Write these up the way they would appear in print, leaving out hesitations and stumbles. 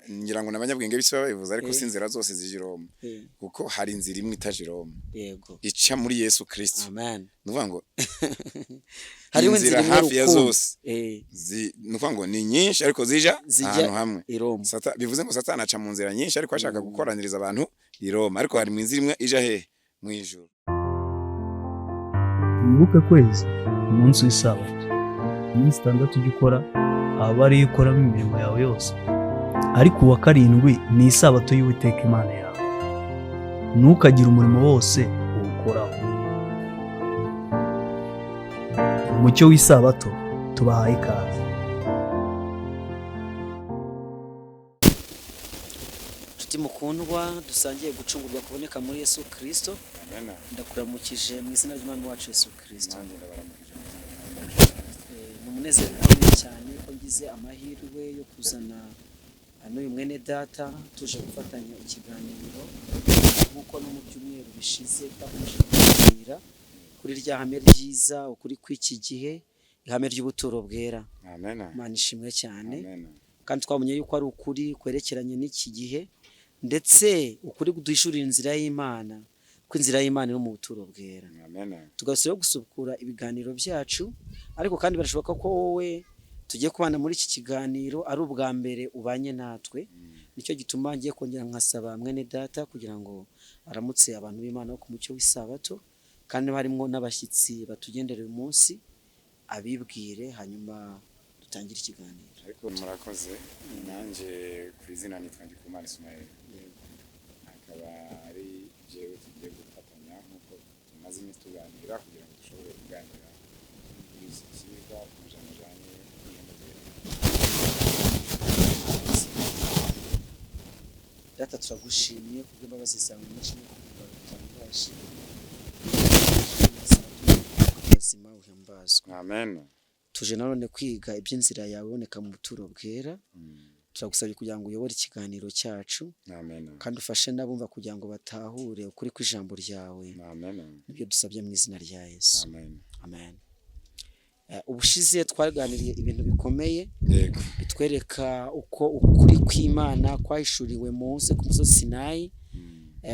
Ngira ngo n'abanyabwenge b'isi babivuze, ariko Eh. si inzira zose zija i Roma, kuko hari inzira imwe itaja i Roma, ica muri Yesu Kristo. Amen. Ni ukuvuga ngo Hariho inzira inzira imwe hafi ya rukumbi. zose ni ukuvuga ngo ni nyinshi, ariko zija Zijya ahantu hamwe. i Roma. Bivuze ngo Satani aca mu nzira nyinshi, ariko ashaka gukoraniriza abantu i Roma, ariko hari mu inzira imwe ija hehe? Mu ijuru. Wibuke kwezi umunsi w'isabato. Iminsi 6 ujya ukora aba ariyo ukoramo imirimo yawe yose, ariko uwa karindwi ni isabato y'Uwiteka Imana yawe. Ntukagire umurimo wose uwukoraho. Umucyo w'isabato tubahaye ikaze. Nshuti mukundwa dusangiye gucungurwa kuboneka muri Yesu Kristo, Amen. ndakuramukije mu izina ry'Umwami wacu Yesu Kristo. Nanjye ndabaramukije mu izina ry'Umwami wacu Yesu Kristo. Ni umunezero ukomeye cyane ko ngize amahirwe yo kuzana n'uyu mwene data, tuje gufatanya ikiganiro nk'uko no mu byumweru bishize twakomeje kuganira kuri rya hame ryiza, ukuri kw'iki gihe, ihame ry'ubuturo bwera. Amen. Imana ishimwe cyane. Amen. Kandi twabonye yuko ari ukuri kwerekeranye n'iki gihe, ndetse ukuri kuduhishurira inzira y'Imana, ko inzira y'Imana iri mu buturo bwera. Amen. Tugasubira gusubukura ibiganiro byacu, ariko kandi birashoboka ko wowe tugiye kubana muri iki kiganiro ari ubwa mbere ubanye natwe. Nicyo gituma ngiye kongera nkasaba mwene data kugira ngo aramutse abantu b'Imana bo ku mucyo w'isabato, kandi harimo n'abashyitsi batugendera uyu munsi, abibwire, hanyuma dutangire ikiganiro. Ariko murakoze. Nanjye ku izina nitwa Ndikumana Ismael, akaba ari jewe tugiye gufatanya nk'uko tumaze iminsi tuganira, kugira ngo dushobore kuganira kuri iki cyigwa ku bijambo bijanye n'ihema ryera. Data, turagushimiye kubw'imbabazi zawe nyinshi n'urukundo rutangaje. Ubuzima uhimbazwe. Amen. Tuje nanone kwiga iby'inzira yawe iboneka mu buturo bwera. Turagusabye kugira ngo uyobore ikiganiro cyacu, Amen. kandi ufashe n'abumva kugira ngo batahure ukuri kw'ijambo ryawe. Amen. Nibyo dusabye mu izina rya Yesu. Amen. Amen. Ubushize twaganiriye ibintu bikomeye bitwereka uko ukuri kw'Imana kwahishuriwe Mose ku musozi Sinayi,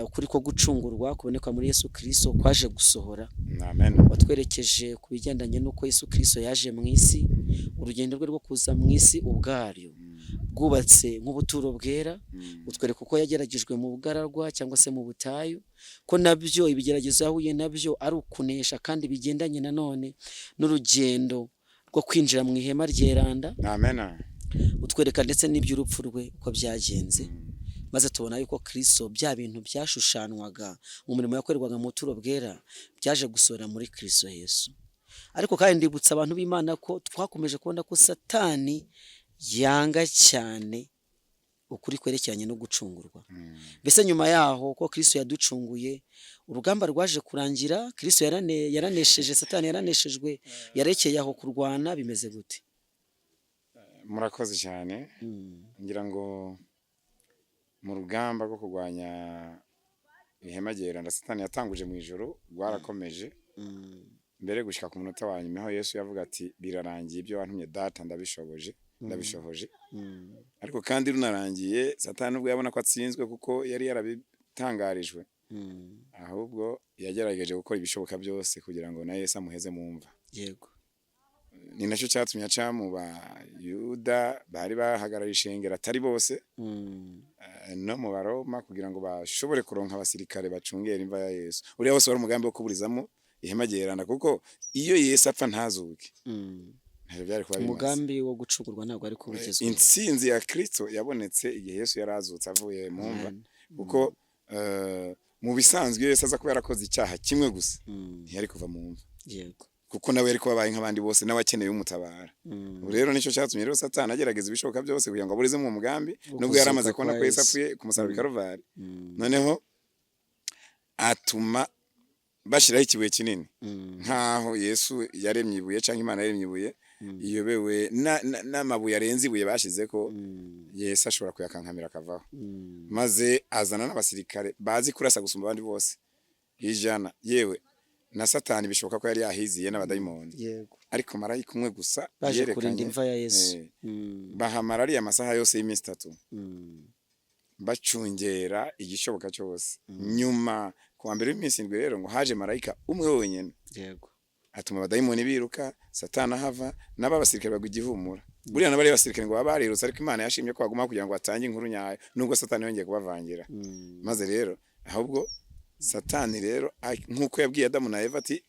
ukuri ko gucungurwa kuboneka muri Yesu Kristo kwaje gusohora. Amen. Watwerekeje ku bigendanye n'uko Yesu Kristo yaje mu isi, urugendo rwe rwo kuza mu isi ubwaryo bwubatse nk'ubuturo bwera. Utwereka uko yageragejwe mu bugaragwa cyangwa se mu butayu, ko nabyo ibigeragezo yahuye nabyo ari ukunesha, kandi bigendanye nanone n'urugendo rwo kwinjira mu ihema ryeranda. Amen. Utwereka ndetse n'iby'urupfu rwe uko byagenze, maze tubona yuko Kristo bya bintu byashushanwaga mu murimo yakorerwaga mu buturo bwera byaje gusohora muri Kristo Yesu. Ariko kandi ndibutsa abantu b'Imana ko twakomeje kubona ko Satani yanga cyane ukuri kwerekeranye no gucungurwa. Mbese nyuma yaho ko Kristo yaducunguye, urugamba rwaje kurangira, Kristo yaranesheje, Satani yaraneshejwe, yarekeye aho kurwana, bimeze gute? Murakoze cyane. Ngira ngo mu rugamba rwo kurwanya ihema ryeranda Satani yatanguje mu ijuru rwarakomeje mbere gushika ku munota wa nyuma, aho Yesu yavuga ati: "Birarangiye, ibyo wantumye Data ndabishoboje, ndabishohoje." Ariko kandi runarangiye, Satani ubwo yabona ko atsinzwe, kuko yari yarabitangarijwe, ahubwo yagerageje gukora ibishoboka byose kugira ngo na Yesu amuheze mu mva. Ni nacyo cyatumye aca mu Bayuda bari bahagarariye ishengero, atari bose, no mu Baroma, kugira ngo bashobore kuronka abasirikare bacungera imva ya Yesu. Uriya wose wari umugambi wo kuburizamo ihema ryeranda, kuko iyo Yesu apfa ntazuke, ntacyo byari kuba bimaze. Umugambi wo gucungurwa ntabwo ari kubugezweho. Intsinzi ya Kristo yabonetse igihe Yesu yarazutse avuye mu mva, kuko mu bisanzwe iyo Yesu aza kuba yarakoze icyaha kimwe gusa, ntiyari kuva mu mva, kuko nawe yari kuba abaye nk'abandi bose, nawe akeneye umutabara. Ubu rero nicyo cyatumye rero Satani agerageza ibishoboka byose kugira ngo aburize mu mugambi, Wo nubwo yari amaze kuzuka kubona kwa ko Yesu Yesu. apfuye ku musaraba i Karuvali. Noneho atuma bashyiraho ikibuye kinini, nk'aho Yesu yaremye ibuye cyangwa Imana yaremye ibuye iyobewe n'amabuye arenze ibuye bashize ko Yesu ashobora kuyakankamira akavaho. Maze azana n'abasirikare bazi kurasa gusumba abandi bose 100, yewe. Na Satani bishoboka ko yari yahiziye n'abadayimoni, ariko marayika umwe gusa baje yerekanye, kurinda imva ya Yesu. Bahamara ariya masaha yose y'iminsi 3 bacungera igishoboka cyose. Nyuma ku wa mbere w'iminsi 7 rero ngo haje marayika umwe wenyine, atuma abadayimoni biruka, Satani ahava, n'aba basirikare bagwa igihumura. Buriya n'abari basirikare ngo baba barirutse, ariko Imana yashimye ko baguma kugira ngo batange inkuru nyayo, nubwo Satani yongeye kubavangira. Maze rero ahubwo Satani rero nk'uko yabwiye Adamu na Eva ati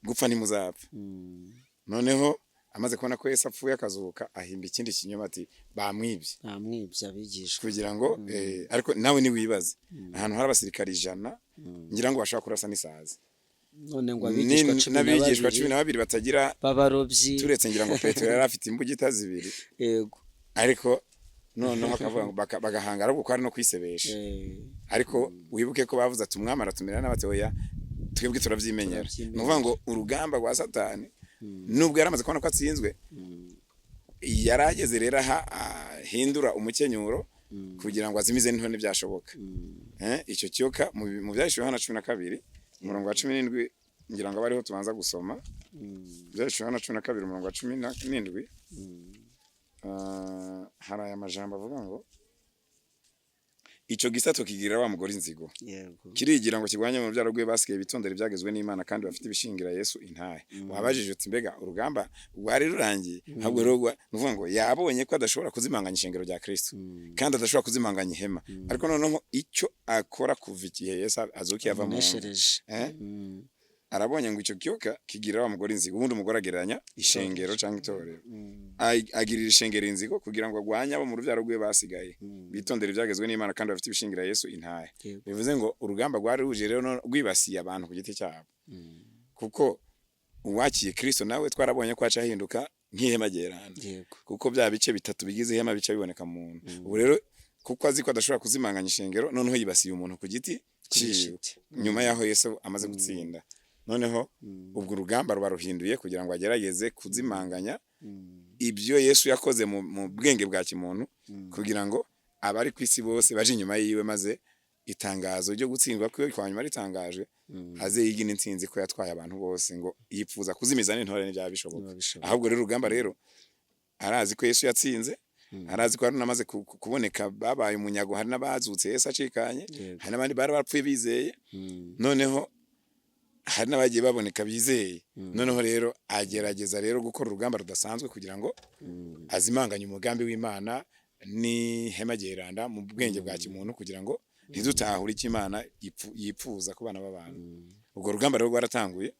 gupfa ntimuzapfa, noneho amaze kubona ko Yesu apfuye akazuka, ahimba ikindi kinyoma ati bamwibye. Ntamwibye abigishwa. Kugira ngo ariko nawe niwibaze ahantu hari abasirikare 100, ngira ngo bashobora kurasa n'isazi. None ngo abigishwa 12 N'abigishwa 12 batagira b'abarobyi. Turetse ngira ngo Petero yari afite imbugita zibiri, ariko noneho akavuga ngo bagahangara ahubwo ko ari no kwisebesha. Ariko wibuke ko bavuze ati umwami aratumira n'abati oya, twebwe turabyimenyera. Turabyimenyera. Ni ukuvuga ngo urugamba rwa Satani, nubwo yari amaze kubona ko atsinzwe, yari ageze rero aha ahindura umukenyuro kugira ngo azimize n'intore ntibyashoboka. Icyo kiyoka mu Byahishuwe Yohana 12 umurongo wa 17, ngira ngo abe ariho tubanza gusoma. Byahishuwe Yohana 12 umurongo wa 17, hari aya majambo avuga ngo icyo gisato kigirira wa mugore inzigo, kirigira ngo kirwanye mu rubyaro rwe basigaye bitondera ibyagezwe n'Imana kandi bafite ibishingira Yesu intahe. Wabajije uti mbega urugamba rwari rurangiye? Ahubwo rero ni ukuvuga ngo yabonye ko adashobora kuzimanganya ishengero rya Kristo kandi adashobora kuzimanganya ihema, ariko noneho icyo akora kuva igihe Yesu azukiye ava mu mva, Amuneshereje. Arabonye ngo icyo kiyoka kigira wa mugore inzigo. Ubundi umugore agereranya ishengero cyangwa itorero. Agirira ishengero inzigo kugira ngo agwanye abo mu rubyaro rwe basigaye bitondera ibyagezwe n'Imana kandi bafite ibishingira Yesu intahe. Bivuze ngo urugamba rwari ruje rero rwibasiye abantu ku giti cyabo, kuko uwakiye Kristo nawe twarabonye ko aca ahinduka nk'ihema ryeranda, kuko bya bice bitatu bigize ihema bica biboneka mu muntu. Ubu rero kuko azi ko adashobora kuzimanganya ishengero, noneho yibasiye umuntu ku giti ciwe giti. Nyuma y'aho Yesu amaze gutsinda, noneho ubwo urugamba ruba ruhinduye kugira ngo agerageze kuzimanganya ibyo Yesu yakoze mu bwenge bwa kimuntu, kugira ngo abari ku isi bose baje inyuma yiwe, maze itangazo ryo gutsindwa kwe kwa nyuma ritangajwe, aze yigina intsinzi ko yatwaye abantu bose. Ngo yipfuza kuzimiza n'intore n'ibyaba bishoboka. Niba bishoboka. Ahubwo rero urugamba rero arazi ko Yesu yatsinze, arazi ko hari n'amaze kuboneka babaye umunyago, hari n'abazutse Yesu acikanye, hari n'abandi bari barapfuye bizeye, noneho hari n'abagiye baboneka bizeye. Noneho rero agerageza rero gukora urugamba rudasanzwe kugira ngo azimanganye umugambi w'Imana n'ihema ryeranda mu bwenge bwa kimuntu, kugira ngo ntidutahure icyo Imana yipfuza ku bana b'abantu. Ubwo rugamba rero rwaratanguye,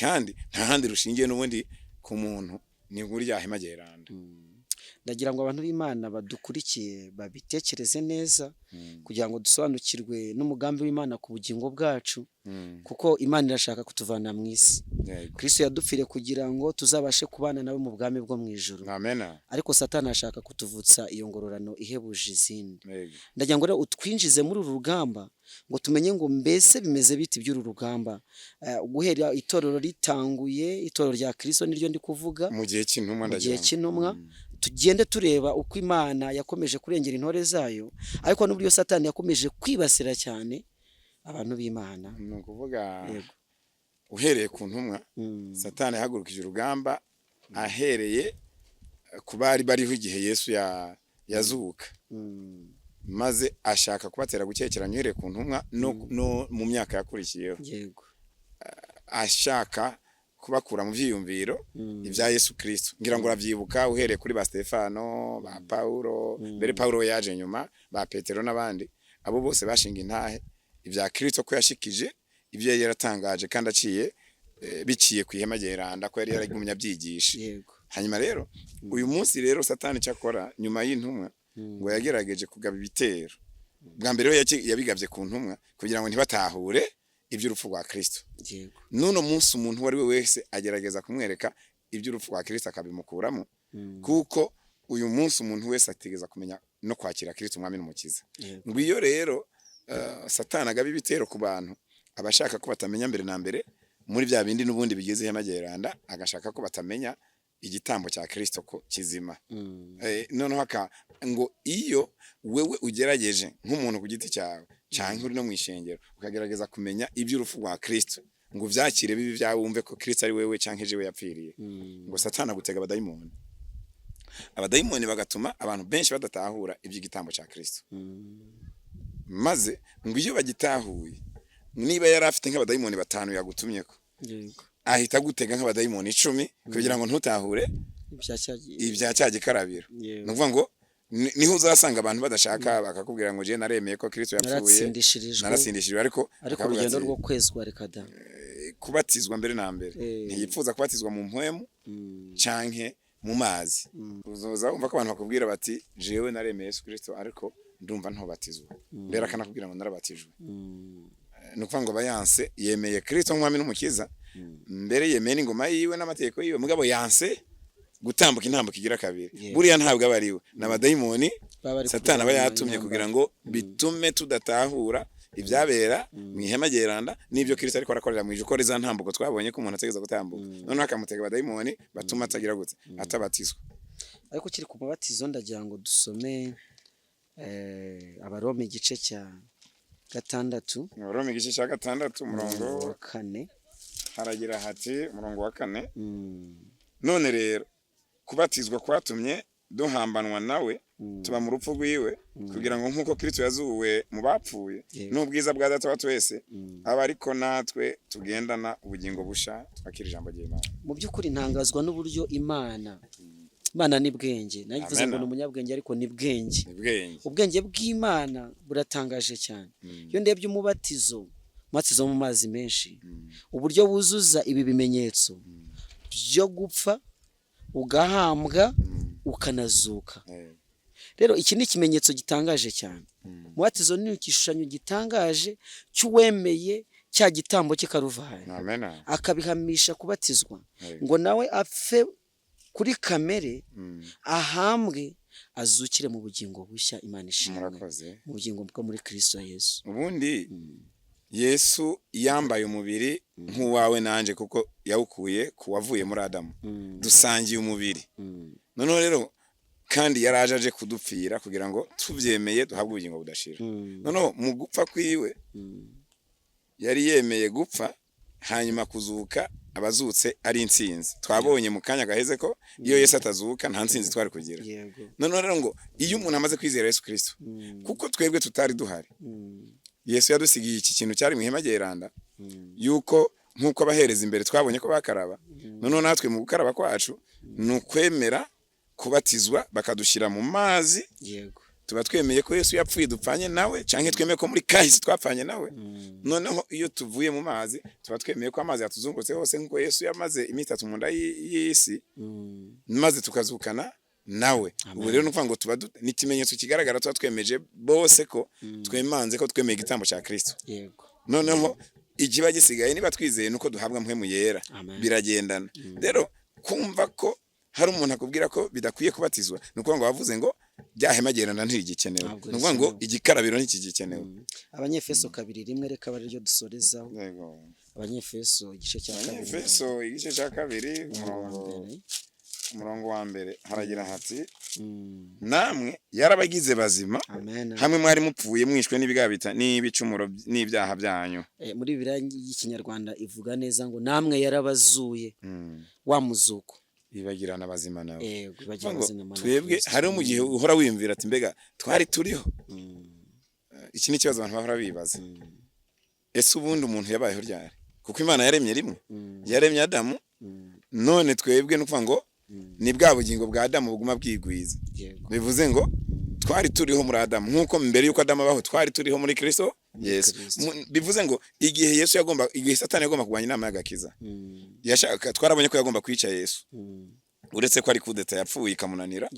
kandi nta handi rushingiye n'ubundi ku muntu, ni muri rya hema ryeranda. Ndagira ngo abantu b'Imana badukurikiye babitekereze neza kugira ngo dusobanukirwe n'umugambi w'Imana ku bugingo bwacu, kuko Imana irashaka kutuvana mu isi. Kristo yadupfiriye kugira ngo tuzabashe kubana nawe mu bwami bwo mu ijuru. Amena. Ariko Satani ashaka kutuvutsa iyo ngororano ihebuje izindi. Ndagira ngo rero utwinjize muri uru rugamba ngo tumenye ngo mbese bimeze biti by'uru rugamba, guhera itorero ritanguye, itorero rya Kristo niryo ndi kuvuga, mu gihe cy'intumwa. Mu gihe Ndagira ngo. cy'intumwa, tugende tureba uko Imana yakomeje kurengera intore zayo, ariko n'uburyo Satani yakomeje kwibasira cyane abantu b'Imana. Ni ukuvuga uhereye ku ntumwa, Satani yahagurukije urugamba ahereye ku bari bariho igihe Yesu yazuka, maze ashaka kubatera gukekeranya uhereye ku ntumwa no mu myaka yakurikiyeho, ashaka kubakura mu byiyumviro ibya Yesu Kristo. Ngira ngo urabyibuka, uhereye kuri ba Stefano, ba Paulo, mbere Paulo yaje nyuma, ba Petero n'abandi, abo bose bashinga intahe ibya Kristo ko yashikije ibyo yari yaratangaje kandi aciye biciye ku ihema ryeranda, ko yari yaragumye abyigisha. Hanyuma rero uyu munsi rero Satani cyakora nyuma y'intumwa ngo yagerageje kugaba ibitero. Bwa mbere we yabigabye ku ntumwa kugira ngo ntibatahure iby'urupfu rwa Kristo. N'uno munsi umuntu uwo ari we wese agerageza kumwereka iby'urupfu rwa Kristo akabimukuramo, kuko uyu munsi umuntu wese ategereza kumenya no kwakira Kristo umwami n'umukiza. Ngo iyo rero Satani agaba ibitero ku bantu, aba ashaka ko batamenya mbere na mbere muri bya bindi n'ubundi bigize ihema ryeranda, agashaka ko batamenya igitambo cya Kristo ko kizima. Noneho ngo iyo wewe ugerageje nk'umuntu ku giti cyawe canke uri no mu ishengero, ukagerageza kumenya iby'urupfu rwa Kristo, ngo uvyakire bibi byawe, wumve ko Kristo ari wewe canke jewe yapfiriye, ngo Satani agutega abadayimoni, abadayimoni bagatuma abantu benshi badatahura iby'igitambo ca Kristo. Maze ngo iyo bagitahuye, niba yari afite nk'abadayimoni batanu yagutumyeko, ahita agutega nk'abadayimoni 10 kugira ngo ntutahure ibya cya ibya cya gikarabiro. Ni ukuvuga ngo niho uzasanga abantu badashaka, bakakubwira ngo je naremeye ko Kristo yapfuye, naratsindishirijwe, naratsindishijwe, ariko ariko bakavuga urugendo ati, rwo kwezwa reka da. Kubatizwa mbere na mbere, ntiyipfuza kubatizwa mu mpwemu canke mu mazi. Uzoza wumva ko abantu bakubwira bati jewe naremeye Yesu Kristo, ariko ndumva ntobatizwa. Mbere akanakubwira ngo narabatijwe. Ni ukuvuga ngo bayanse yemeye Kristo nk'umwami n'umukiza, mbere yemeye n'ingoma yiwe n'amategeko yiwe, mugabo yanse gutambuka intambuko igira kabiri. Buriya ntabwo aba ariwe, ni abadayimoni Baba bari Satani aba kurwana yatumye intambara. kugira ngo bitume tudatahura ibyabera mu ihema ryeranda n'ibyo Kristo ariko arakorera mu ijuru, ko za ntambuko twabonye ko umuntu ategeza gutambuka, noneho akamutega abadayimoni batuma atagira gute, atabatizwa. Ariko ukiri ku mubatizo, ndagira ngo dusome Abaroma igice cya 6. Abaroma igice cya 6, umurongo wa 4. Haragira hati, umurongo wa 4: "None rero kubatizwa kwatumye duhambanwa nawe, tuba mu rupfu rwiwe, kugira ngo nk'uko Kristo yazuwe mu bapfuye n'ubwiza bwa Data wa twese, abe ariko natwe tugendana ubugingo busha." Twakira ijambo ry'Imana. Mu by'ukuri ntangazwa n'uburyo Imana ni bwenge. Nayivuze ngo Amen. ni umunyabwenge, ariko ni bwenge. Ni bwenge. Ubwenge bw'Imana buratangaje cyane. Iyo ndebye umubatizo wo mu mazi menshi, uburyo wuzuza ibi bimenyetso byo gupfa, ugahambwa, ukanazuka. Rero iki ni ikimenyetso gitangaje cyane. Umubatizo ni igishushanyo gitangaje cy'uwemeye cya gitambo cy'i Karuvari, Amen. akabihamisha kubatizwa, ngo nawe apfe kuri kamere, ahambwe, azukire mu bugingo bushya. Imana ishimwe. Murakoze. Mu bugingo bwo muri Kristo Yesu. Ubundi Yesu yambaye umubiri nk'uwawe nanje, kuko yawukuye ku wavuye muri Adamu. Dusangiye umubiri. Noneho rero kandi yaraje aje kudupfira kugira ngo tubyemeye duhabwe ubugingo budashira. Noneho mu gupfa kwiwe yari yemeye gupfa, hanyuma kuzuka abazutse ari intsinzi. Twabonye mu kanya gaheze ko iyo Yesu atazuka nta ntsinzi twari kugira. Noneho rero ngo iyo umuntu amaze kwizera Yesu Kristo, kuko twebwe tutari duhari, Yesu yadusigiye iki kintu cyari mu ihema ryeranda, yuko nk'uko abahereza imbere twabonye ko bakaraba, noneho natwe mu gukaraba kwacu ni ukwemera kubatizwa bakadushyira mu mazi. Tuba twemeye ko Yesu yapfuye dupfanye nawe, cyangwa twemeye ko muri kahise twapfanye nawe. Noneho iyo tuvuye mu mazi, tuba twemeye ko amazi yatuzungurutse hose, nk'uko Yesu yamaze iminsi 3 mu nda y'isi, maze tukazukana nawe. Ubu rero ni ukuvuga ngo tuba ni ikimenyetso kigaragara, tuba twemeje bose ko twemanze ko twemeye igitambo cya Kristo. Noneho ikiba gisigaye, niba twizeye, nuko duhabwa mpwemu yera. Amen. Biragendana. Rero kumva ko hari umuntu akubwira ko bidakwiye kubatizwa, ni ukuvuga ngo wavuze ngo bya hema gerana ntirigikenewe. Ntabwo Ni ukuvuga ngo rikenewe. igikarabiro ntikigikenewe. Abanyefeso 2:1, reka abe ariryo dusorezaho. Abanyefeso igice cya 2. Abanyefeso igice cya 2, umurongo wa umurongo 1. Umurongo wa 1 haragira hati: "Namwe yarabagize bazima, Amen. hamwe mwari mupfuye mwishwe n'ibigabita n'ibicumuro n'ibyaha byanyu." Muri Bibiliya y'Ikinyarwanda ivuga neza ngo namwe yarabazuye, wa muzuko. Ibagirana bazima nawe. Yego, ibagira Ngo abazima na twebwe Kristo. hariho mu gihe uhora wiyumvira ati mbega twari turiho? Iki ni ikibazo abantu bahora bibaza: ese ubundi umuntu yabayeho ryari? Kuko Imana yaremye rimwe, yaremye Adamu. None twebwe ni ukuvuga ngo ni bwa bugingo bwa Adamu buguma bwigwiza. Bivuze ngo twari turiho muri Adamu, nk'uko mbere y'uko Adamu abaho twari turiho muri Kristo Yesu. Kristo. Bivuze ngo igihe Yesu yagomba, igihe Satani yagomba kurwanya inama y'agakiza, yashaka, twarabonye ko yagomba kwica Yesu, uretse ko ari kudeta yapfuye ikamunanira.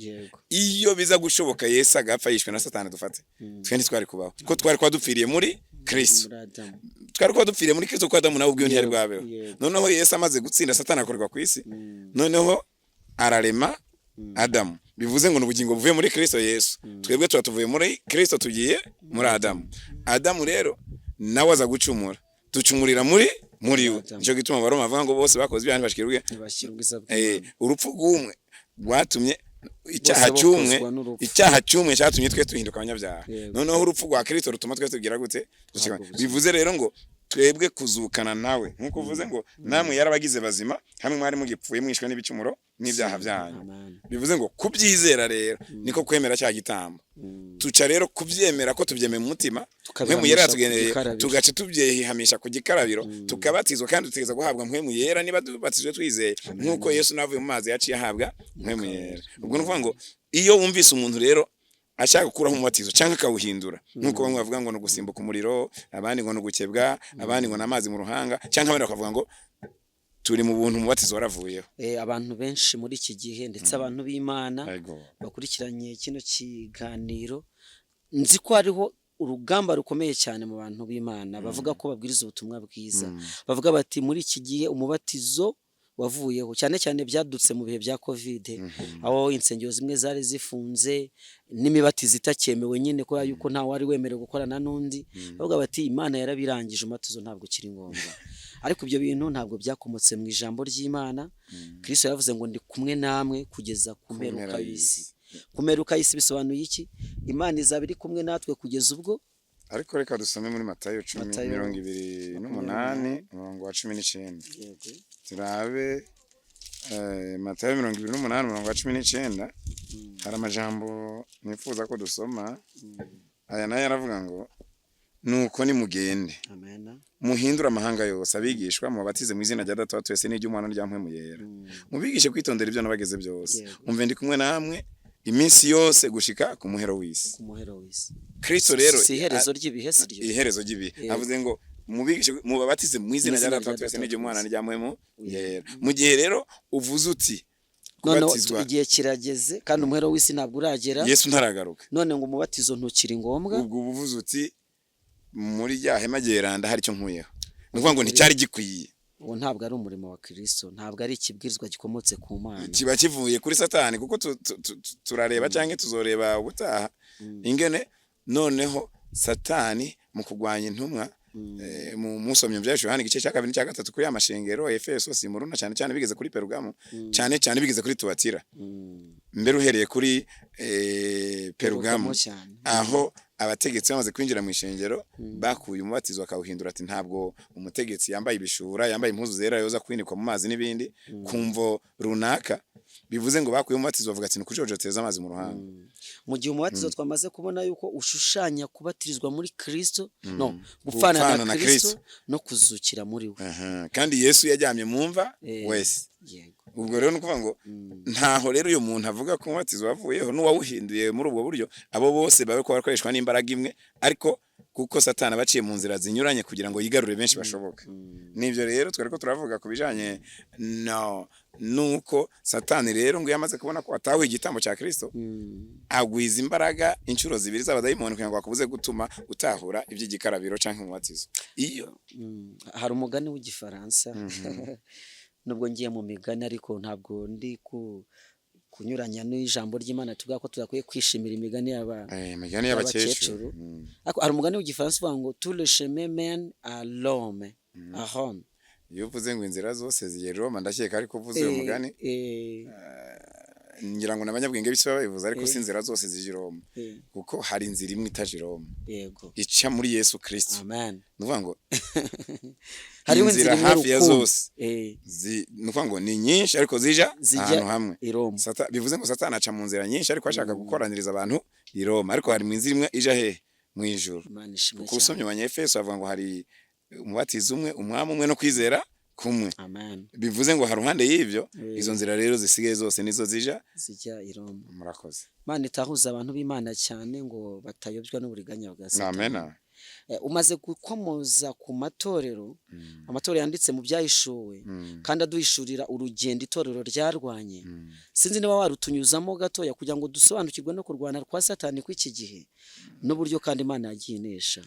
Iyo biza gushoboka Yesu agapfa yishwe na Satani, dufate, twe ntitwari kubaho, ko twari kuba dupfiriye muri Kristo. Muri Adamu. Twari kuba dupfiriye muri Kristo, kuko Adamu nawe ubwiwe ntiyari bwabeho. Noneho Yesu amaze gutsinda Satani akorerwa ku isi, noneho ararema Adamu. Bivuze ngo ni ubugingo buvuye muri Kristo Yesu. Twebwe tuba tuvuye muri Kristo tugiye muri Adamu. Adamu rero nawe aza gucumura, ducumurira muri we. Adamu. Nicyo gituma Abaroma bavuga ngo bose bakoze ibyaha ntibashikirwe Ntibashyira ubwiza urupfu rw'umwe rwatumye Icyaha Bose cy'umwe, bokozwa n'urupfu. icyaha cy'umwe cyatumye twe duhinduka abanyabyaha. Yego. Noneho urupfu rwa Kristo rutuma twe tugira gute? Duhabwa ubuzima. Bivuze rero ngo twebwe kuzukana nawe, nk'uko uvuze ngo namwe yarabagize bazima hamwe mwari mugipfuye mwishwe n'ibicumuro n'ibyaha byanyu. Amen. Bivuze ngo kubyizera rero niko kwemera cya gitambo. Tuca rero kubyemera ko tubyemeye mu mutima, Tukabihamisha Mpwemu Yera ku yatugeneye, gikarabiro. tugaca tubyihamisha ku gikarabiro, tukabatizwa, kandi dutegereza guhabwa Mpwemu Yera niba dubatijwe twizeye, nk'uko Yesu navuye mu mazi yaciye ahabwa Mpwemu Yera. Ubwo ni ukuvuga ngo iyo wumvise umuntu rero ashaka gukuraho umubatizo cyangwa akawuhindura, nk'uko bamwe bavuga ngo ni ugusimbuka umuriro, abandi ngo ni ugukebwa, abandi ngo ni amazi mu ruhanga, cyangwa abandi bakavuga ngo turi mu buntu, umubatizo waravuyeho. Abantu benshi muri iki gihe, ndetse abantu b'Imana Yego. bakurikiranye kino kiganiro, nzi ko hariho urugamba rukomeye cyane mu bantu b'Imana bavuga ko babwiriza ubutumwa bwiza, bavuga bati muri iki gihe umubatizo wavuyeho. Cyane cyane byadutse mu bihe bya Covid, aho insengero zimwe zari zifunze n'imibatizo itakemewe nyine, kubera yuko nta wari wemerewe gukorana n'undi. Bavuga bati Imana yarabirangije, umubatizo ntabwo ukiri ngombwa. Ariko ibyo bintu ntabwo byakomotse mu ijambo ry'Imana. Kristo yaravuze ngo ndi kumwe namwe kugeza ku mperuka mpera y'isi. Ku mperuka y'isi bisobanuye iki? Imana izaba iri kumwe natwe kugeza ubwo. Ariko reka dusome muri Matayo 10, Matayo 28, umurongo wa 19. Yego. Turabe Matayo 28, umurongo wa 19. Hari amajambo nifuza ko dusoma. Aya nayo aravuga ngo nuko nimugende, Amen. muhindure amahanga yose abigishwa, mubabatize mu izina rya Data wa twese n'iry'Umwana n'irya Mpwemu Yera, mubigishe kwitondera ibyo nabageze byose. Yego. Umve, ndi kumwe namwe iminsi yose gushika ku muhero w'isi. Ku muhero w'isi. Kristo rero Si iherezo ry'ibihe, si ryo? Iherezo ry'ibihe. Yego. Avuze ngo mubigishe, mubabatize mu izina rya Mu izina Data wa rya twese Data wa n'iry'Umwana twese. n'irya Mpwemu Yera. Mu gihe rero uvuze uti Noneho kubatizwa igihe kirageze kandi umuhero w'isi ntabwo uragera, Yesu ntaragaruka, none ngo umubatizo ntukiri ngombwa. Ubwo uba uvuze uti muri rya hema ryeranda hari icyo nkuyeho, ni ukuvuga ngo nticyari gikwiye. Uwo ntabwo ari umurimo wa Kristo, ntabwo ari ikibwirizwa gikomotse ku Mana. Kiba kivuye kuri Satani, kuko turareba cyangwa tuzoreba ubutaha ingene noneho Satani mu kurwanya intumwa, mu musomye mu Byahishuwe Yohana igice cya kabiri n'icya gatatu, kuri ya mashengero Efeso, Simuruna, cyane cyane bigeze kuri Perugamo, cyane cyane bigeze kuri Tuwatira, mbere uhereye kuri Perugamo, Perugamo cyane. Aho abategetsi bamaze kwinjira mu ishengero bakuye umubatizo bakawuhindura, ati ntabwo umutegetsi yambaye ibishura, yambaye impuzu zera yoza kwinikwa mu mazi n'ibindi ku mvo runaka. Bivuze ngo bakuye umubatizo bavuga ati ni ukujojoteza amazi mu ruhanga. Mu gihe umubatizo twamaze kubona yuko ushushanya kubatirizwa muri Kristo, no gupfana Gupfana na na Kristo Kristo. no kuzukira muri we. Aha, kandi Yesu yajyamye mu mva wese. Ubwo rero ni ukuvuga ngo ntaho rero uyu muntu avuga ko umubatizo wavuyeho n'uwawuhinduye muri ubwo buryo, abo bose babe ko bakoreshwa n'imbaraga imwe, ariko kuko Satani aba aciye mu nzira zinyuranye kugira ngo yigarure benshi bashoboka. Nibyo rero twari ko turavuga ku bijanye no nuko Satani rero ngo iyo amaze kubona ko atahuye igitambo cya Kristo, agwiza imbaraga inshuro zibiri z'abadayimoni kugira ngo akubuze gutuma utahura iby'igikarabiro canke umubatizo iyo Hari umugani w'Igifaransa, nubwo ngiye mu migani ariko ntabwo ndi kunyuranya n'ijambo ry'Imana tuvuga ko tudakwiye kwishimira imigani y'aba Imigani y'abakecuru. Y'abakecuru. Ariko hari umugani w'Igifaransa uvuga ngo tous les chemins mènent à Rome, à Rome. Iyo uvuze ngo inzira zose zigera i Roma, ndakeka ariko uvuze uyu mugani, ngira ngo n'abanyabwenge b'isi baba babivuze, ariko si inzira zose zija i Roma, kuko hari inzira imwe itaja i Roma, ica muri Yesu Kristo. Amen. Ni ukuvuga ngo Hariho inzira inzira imwe hafi ya rukumbi. zose ni ukuvuga ngo ni nyinshi ariko zija Zijya ahantu hamwe. i Roma. Bivuze ngo Satani aca mu nzira nyinshi ariko ashaka gukoraniriza abantu i Roma, ariko hari mu inzira imwe ija hehe? Mu ijuru. Imana ishimwe Kuko cyane. usomye Abanyefeso bavuga ngo hari umubatizo umwe, umwami umwe no kwizera kumwe. Amen. Bivuze ngo haruhande y'ibyo, izo nzira rero zisigaye zose nizo zija Zijya i Roma. Murakoze. Imana itahuza abantu b'Imana cyane ngo batayobywa n'uburiganya bwa Satani. Amena. Umaze gukomoza ku matorero, amatorero yanditse mu Byahishuwe kandi aduhishurira urugendo itorero ryarwanye. Sinzi niba warutunyuzamo gatoya kugira ngo dusobanukirwe no kurwana kwa Satani kw'iki gihe n'uburyo kandi Imana yagiye inesha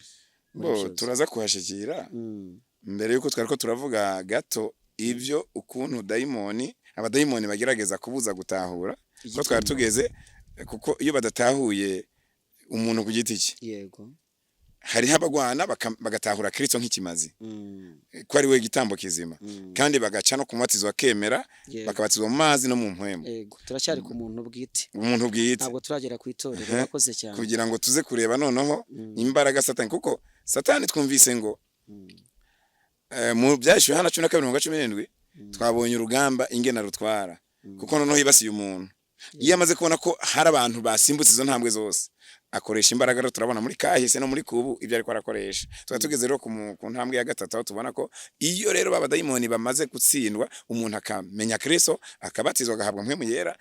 muri Bo byose. Turaza kuhashikira. Mbere yuko twari ko turavuga gato ibyo ukuntu dayimoni, abadayimoni bagerageza kubuza gutahura ko twari tugeze, kuko iyo badatahuye umuntu ku giti cye, Hariho abagwana bagatahura Kristo nk'ikimazi, ko ari we gitambo kizima, kandi bagaca no kumubatizo bakemera, bakabatizwa mu mazi no mu mpwemu. Yego, turacyari ku muntu bwite. Umuntu bwite. Ntabwo turagera ku itorero. Urakoze cyane. Kugira ngo tuze kureba noneho imbaraga Satani, kuko Satani twumvise ngo mu Byahishuwe Yohana 12:17 twabonye urugamba ingena rutwara, kuko noneho yibasiye umuntu. Iyo amaze kubona ko hari abantu basimbutse izo ntambwe zose, akoresha imbaraga. Rero turabona muri kahise no muri kubu ibyo ariko arakoresha. Tuba tugeze rero ku ntambwe ya gatatu, aho tubona ko iyo rero babadayimoni bamaze gutsindwa, umuntu akamenya Kristo, akabatizwa, agahabwa Mpwemu Yera,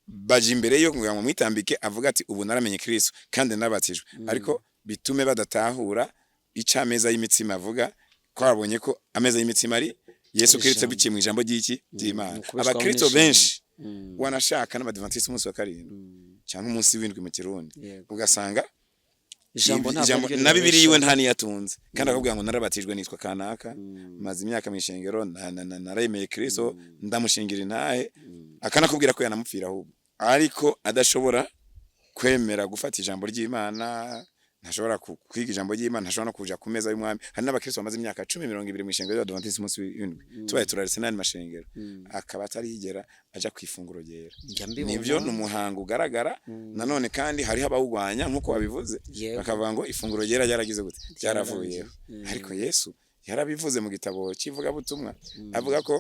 baje imbere yo kugira ngo mwitambike, avuga ati: "Ubu naramenye Kristo kandi narabatijwe." Ariko bitume badatahura icyo ameza y'imitsima avuga, ko babonye ko ameza y'imitsima ari Yesu Kristo, Ijambo. biciye mu ijambo ry'iki? Ry'Imana. Ni ukubeshwaho Abakristo n'ijambo. benshi, wanashaka n'Abadivantisi, umunsi wa karindwi cyangwa umunsi w'indwi mu Kirundi, ugasanga Ijambo ntabwo ariryo na Bibiliya iwe ribabeshaho. nta niyatunze, kandi akakubwira ngo narabatijwe, nitwa kanaka, maze imyaka mu ishengero, naremeye Kristo, ndamushingira intahe, akanakubwira ko yanamupfira ahubwo, ariko adashobora kwemera gufata ijambo ry'Imana, ntashobora kwiga ijambo ry'Imana, ntashobora no kuja ku meza y'Umwami. Hari n'abakristo bamaze imyaka 10, 20 mu ishengero ry'Abadivantisi umunsi w'indwi, tubaye turaretse n'andi mashengero, akaba atarigera aja ku ifunguro ryera. Njya mbibona. Nibyo, ni umuhango ugaragara. Nanone kandi hariho abawugwanya nk'uko wabivuze, bakavuga ngo ifunguro ryera ryaragize gute? Ryaravuyeho. Ariko Yesu yarabivuze mu gitabo cy'Ivugabutumwa, avuga ko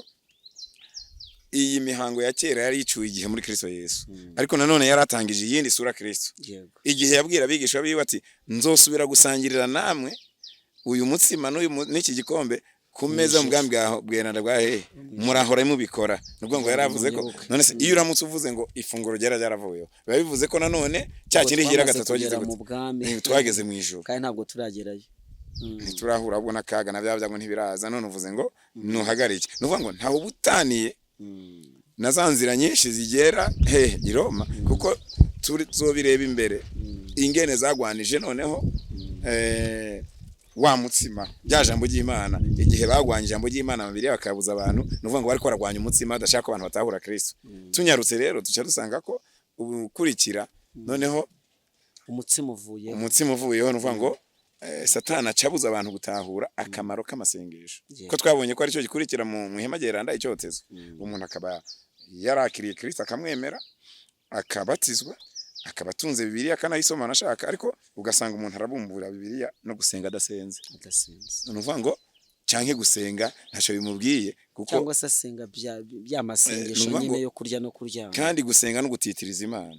iyi mihango ya kera yari icuye igihe muri Kristo Yesu, ariko nanone yaratangije iyindi sura, Kristo, igihe yabwira abigishwa biwe ati: "Nzosubira gusangirira namwe uyu mutsima n'iki gikombe ku meza mu bwami bwa bweranda bwa hehe, murahora mubikora." Ni ukuvuga ngo yaravuze ko Munyibuke. None se iyo uramutse uvuze ngo ifunguro ryera ryaravuyeho, biba bivuze ko nanone cya Ubwo kindi kigira twamaze gatatu wagize kugera mu gute? bwami. Twageze mu ijuru. Kandi ntabwo turagerayo. Ntiturahura ahubwo n'akaga na bya byago ntibiraza, none uvuze ngo nuhagarike. Ni ukuvuga ngo ntawe ubutaniye na za nzira nyinshi zigera hehe? I Roma, kuko tuzobireba imbere ingene zagwanije noneho wa mutsima, rya jambo ry'Imana. Igihe bagwanye ijambo ry'Imana babiri bakabuza abantu, ni ukuvuga ngo bariko baragwanya umutsima, badashaka ko abantu batahura Kristo. Tunyarutse rero, duca dusanga ko ubukurikira noneho Umutsima uvuye. Umutsima uvuyeho, ni ukuvuga ngo Satani acabuza abantu gutahura akamaro k'amasengesho, ko twabonye ko aricyo gikurikira mu ihema ryeranda, icyotezo. Umuntu akaba yarakiriye Kristo, akamwemera, akabatizwa, akaba atunze Bibiliya, akanayisoma anashaka, ariko ugasanga umuntu arabumbura Bibiliya no gusenga adasenze. Adasenze. Ni ukuvuga ngo canke gusenga ntacyo bimubwiye, kuko Cyangwa se asenga bya masengesho Ni ukuvuga nyine ngo yo kurya no kuryama. Kandi gusenga no gutitiriza Imana,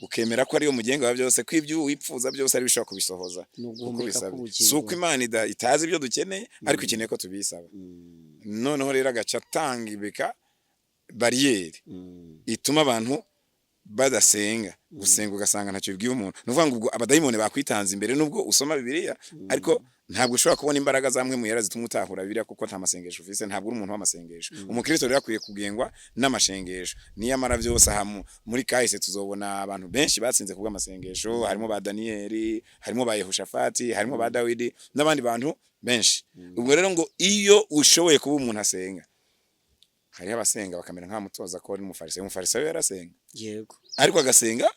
ukemera ko ariyo mugenga wa byose, ko ibyo wipfuza byose ari bishobora kubisohoza Ni uko uguhumeka bisabye. k'ubugingo. Si uko Imana itazi ibyo dukeneye, ariko ikeneye ko tubisaba. Noneho rero agaca atanga ibika bariyeri ituma abantu badasenga. Gusenga ugasanga ntacyo bibwiye umuntu. Ni ukuvuga ngo ubwo abadayimoni bakwitanze imbere, nubwo usoma Bibiliya, ariko ntabwo ushobora kubona imbaraga za Mpwemu Yera zituma utahura Bibiliya, kuko nta masengesho ufise, ntabwo uri umuntu w'amasengesho. Umukristo rero akwiye kugengwa n'amashengesho. Niyamara byose aha muri kahise tuzobona abantu benshi batsinze kubw'amasengesho, harimo ba Daniyeli, harimo ba Yehoshafati, harimo ba Dawidi n'abandi bantu benshi. Ubwo rero ngo iyo ushoboye kuba umuntu asenga, hariho abasenga bakamera nk'amutoza ko ari umufarisayo. Umufarisayo yarasenga, ariko agasenga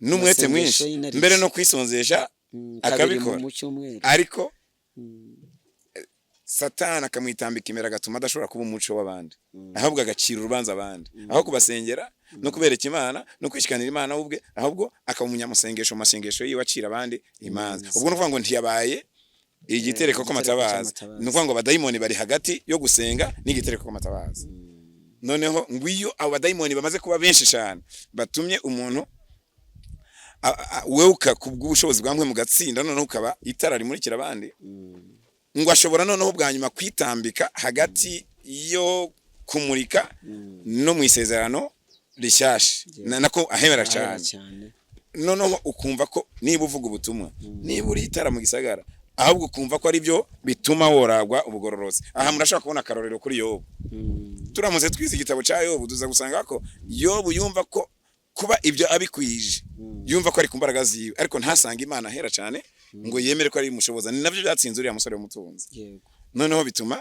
n'umwete Amasengesho mwinshi, y'inarijye. mbere no kwisonzesha Kabiri akabikora. mu cyumweru. Ariko Satani akamwitambika imbere, agatuma adashobora kuba umuco w'abandi, ahubwo agacira urubanza abandi aho kubasengera no kubereka Imana no kwishikanira Imana we ubwe, ahubwo akaba umunyamusengesho mu masengesho yiwe, acira abandi imanza. Ubwo ni ukuvuga ngo ntiyabaye igitereko Igitereko kw'amatabaza. cy'amatabaza. Ni ukuvuga ngo abadayimoni bari hagati yo gusenga n'igitereko kw'amatabaza. Noneho ngo iyo abo badayimoni bamaze kuba benshi cyane, batumye umuntu wewe kubw'ubushobozi bwa mwe mugatsinda, noneho ukaba itara rimurikira abandi, ngo ashobora noneho bwa nyuma kwitambika hagati yo kumurika no mu isezerano rishyashya, nako ahemera Ahera cyane. Cyane. Noneho ukumva ko niba uvuga ubutumwa, niba uri itara mu gisagara, ahubwo ukumva ko ari byo bituma woragwa ubugororotsi. Aha murashobora kubona akarorero kuri Yobu. Turamutse twize igitabo cya Yobu, tuza gusanga ko Yobu yumva ko kuba ibyo abikwije, yumva ko ari ku mbaraga ziwe, ariko ntasange Imana ahera cyane ngo yemere ko ari imushoboza. Ni nabyo byatsinze uriya musore w'umutunzi. Noneho bituma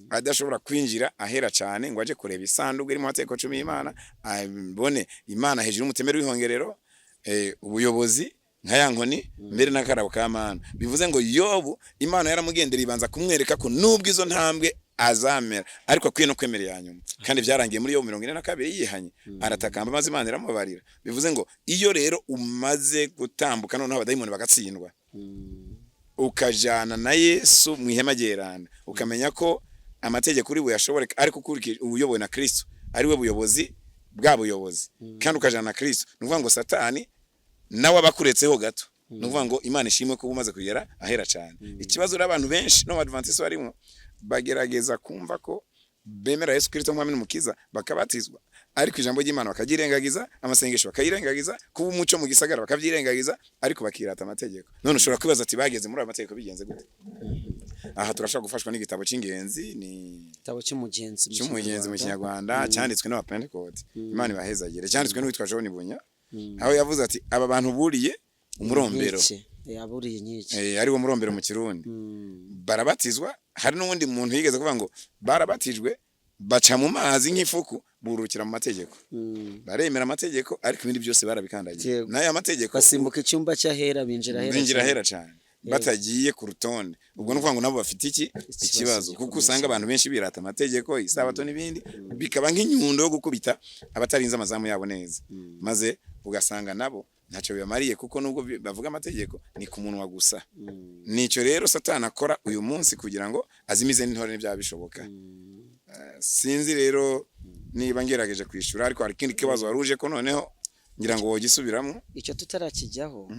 adashobora kwinjira ahera cyane ngo aje kureba isanduku irimo amategeko 10 y'Imana, abone Imana hejuru y'umutemeri w'ihongerero, ubuyobozi. Nka ya nkoni mbere n'akarabo ka mana. Bivuze ngo Yobu Imana yaramugendera, ibanza kumwereka ko nubwo izo ntambwe azamera, ariko akwiye no kwemera iya nyuma. Kandi byarangiye muri Yobu 42 yihanye, aratakamba, maze Imana iramubabarira. Bivuze ngo iyo rero umaze gutambuka, noneho abadayimoni bagatsindwa, ukajana na Yesu mu ihema ryeranda, ukamenya ko amategeko uri buyashobore, ariko ukurikije ubuyobowe na Kristo, ari we buyobozi bwa buyobozi, kandi ukajana na Kristo, ni ukuvuga ngo Satani nawe aba akuretseho gato. Ni ukuvuga ngo Imana ishimwe kuba umaze kugera ahera cyane. Ikibazo rero, abantu benshi no mu Adventiste barimo bagerageza kumva ko bemera Yesu Kristo nk'umwami n'umukiza, bakabatizwa, ariko ijambo ry'Imana bakabyirengagiza, amasengesho bakayirengagiza, kuba umuco mu gisagara bakabyirengagiza, ariko bakirata amategeko. None ushobora kwibaza ati: "Bageze muri ayo mategeko bigenze gute?" Aha turashobora gufashwa n'igitabo cy'ingenzi, ni Igitabo cy'umugenzi mu cy'umugenzi mu Kinyarwanda. Kinyarwanda, cyanditswe n'Abapentekote, Imana ibahezagire, cyanditswe n'uwitwa John Bunya, aho yavuze ati: "Aba bantu buriye umurombero." Inkike. Yaburiye inkike. Ari wo murombero mu Kirundi. Barabatizwa. Hari n'uwundi muntu yigeze kuvuga ngo barabatijwe, baca mu mazi nk'ifuku, burukira mu mategeko. Baremera amategeko, ariko ibindi byose barabikandagiye. N'aya mategeko Basimbuka icyumba cy'ahera, binjira ahera binjira cyane. ahera cyane, batagiye ku rutonde. Ubwo ni ukuvuga ngo nabo bafite iki? Ikibazo, kuko gikomeye usanga cyane. abantu benshi birata amategeko, isabato n'ibindi, bikaba nk'inyundo yo gukubita abatarinze amazamu yabo neza, maze ugasanga nabo ntacyo bibamariye, kuko nubwo bavuga amategeko ni ku munwa gusa. Nicyo rero Satani akora uyu munsi kugira ngo azimize n'intore n'ibyaba bishoboka. Sinzi rero niba ngerageje kwishyura, ariko hari ikindi kibazo wari uje ko noneho ngira ngo wogisubiramo. Icyo tutarakijyaho,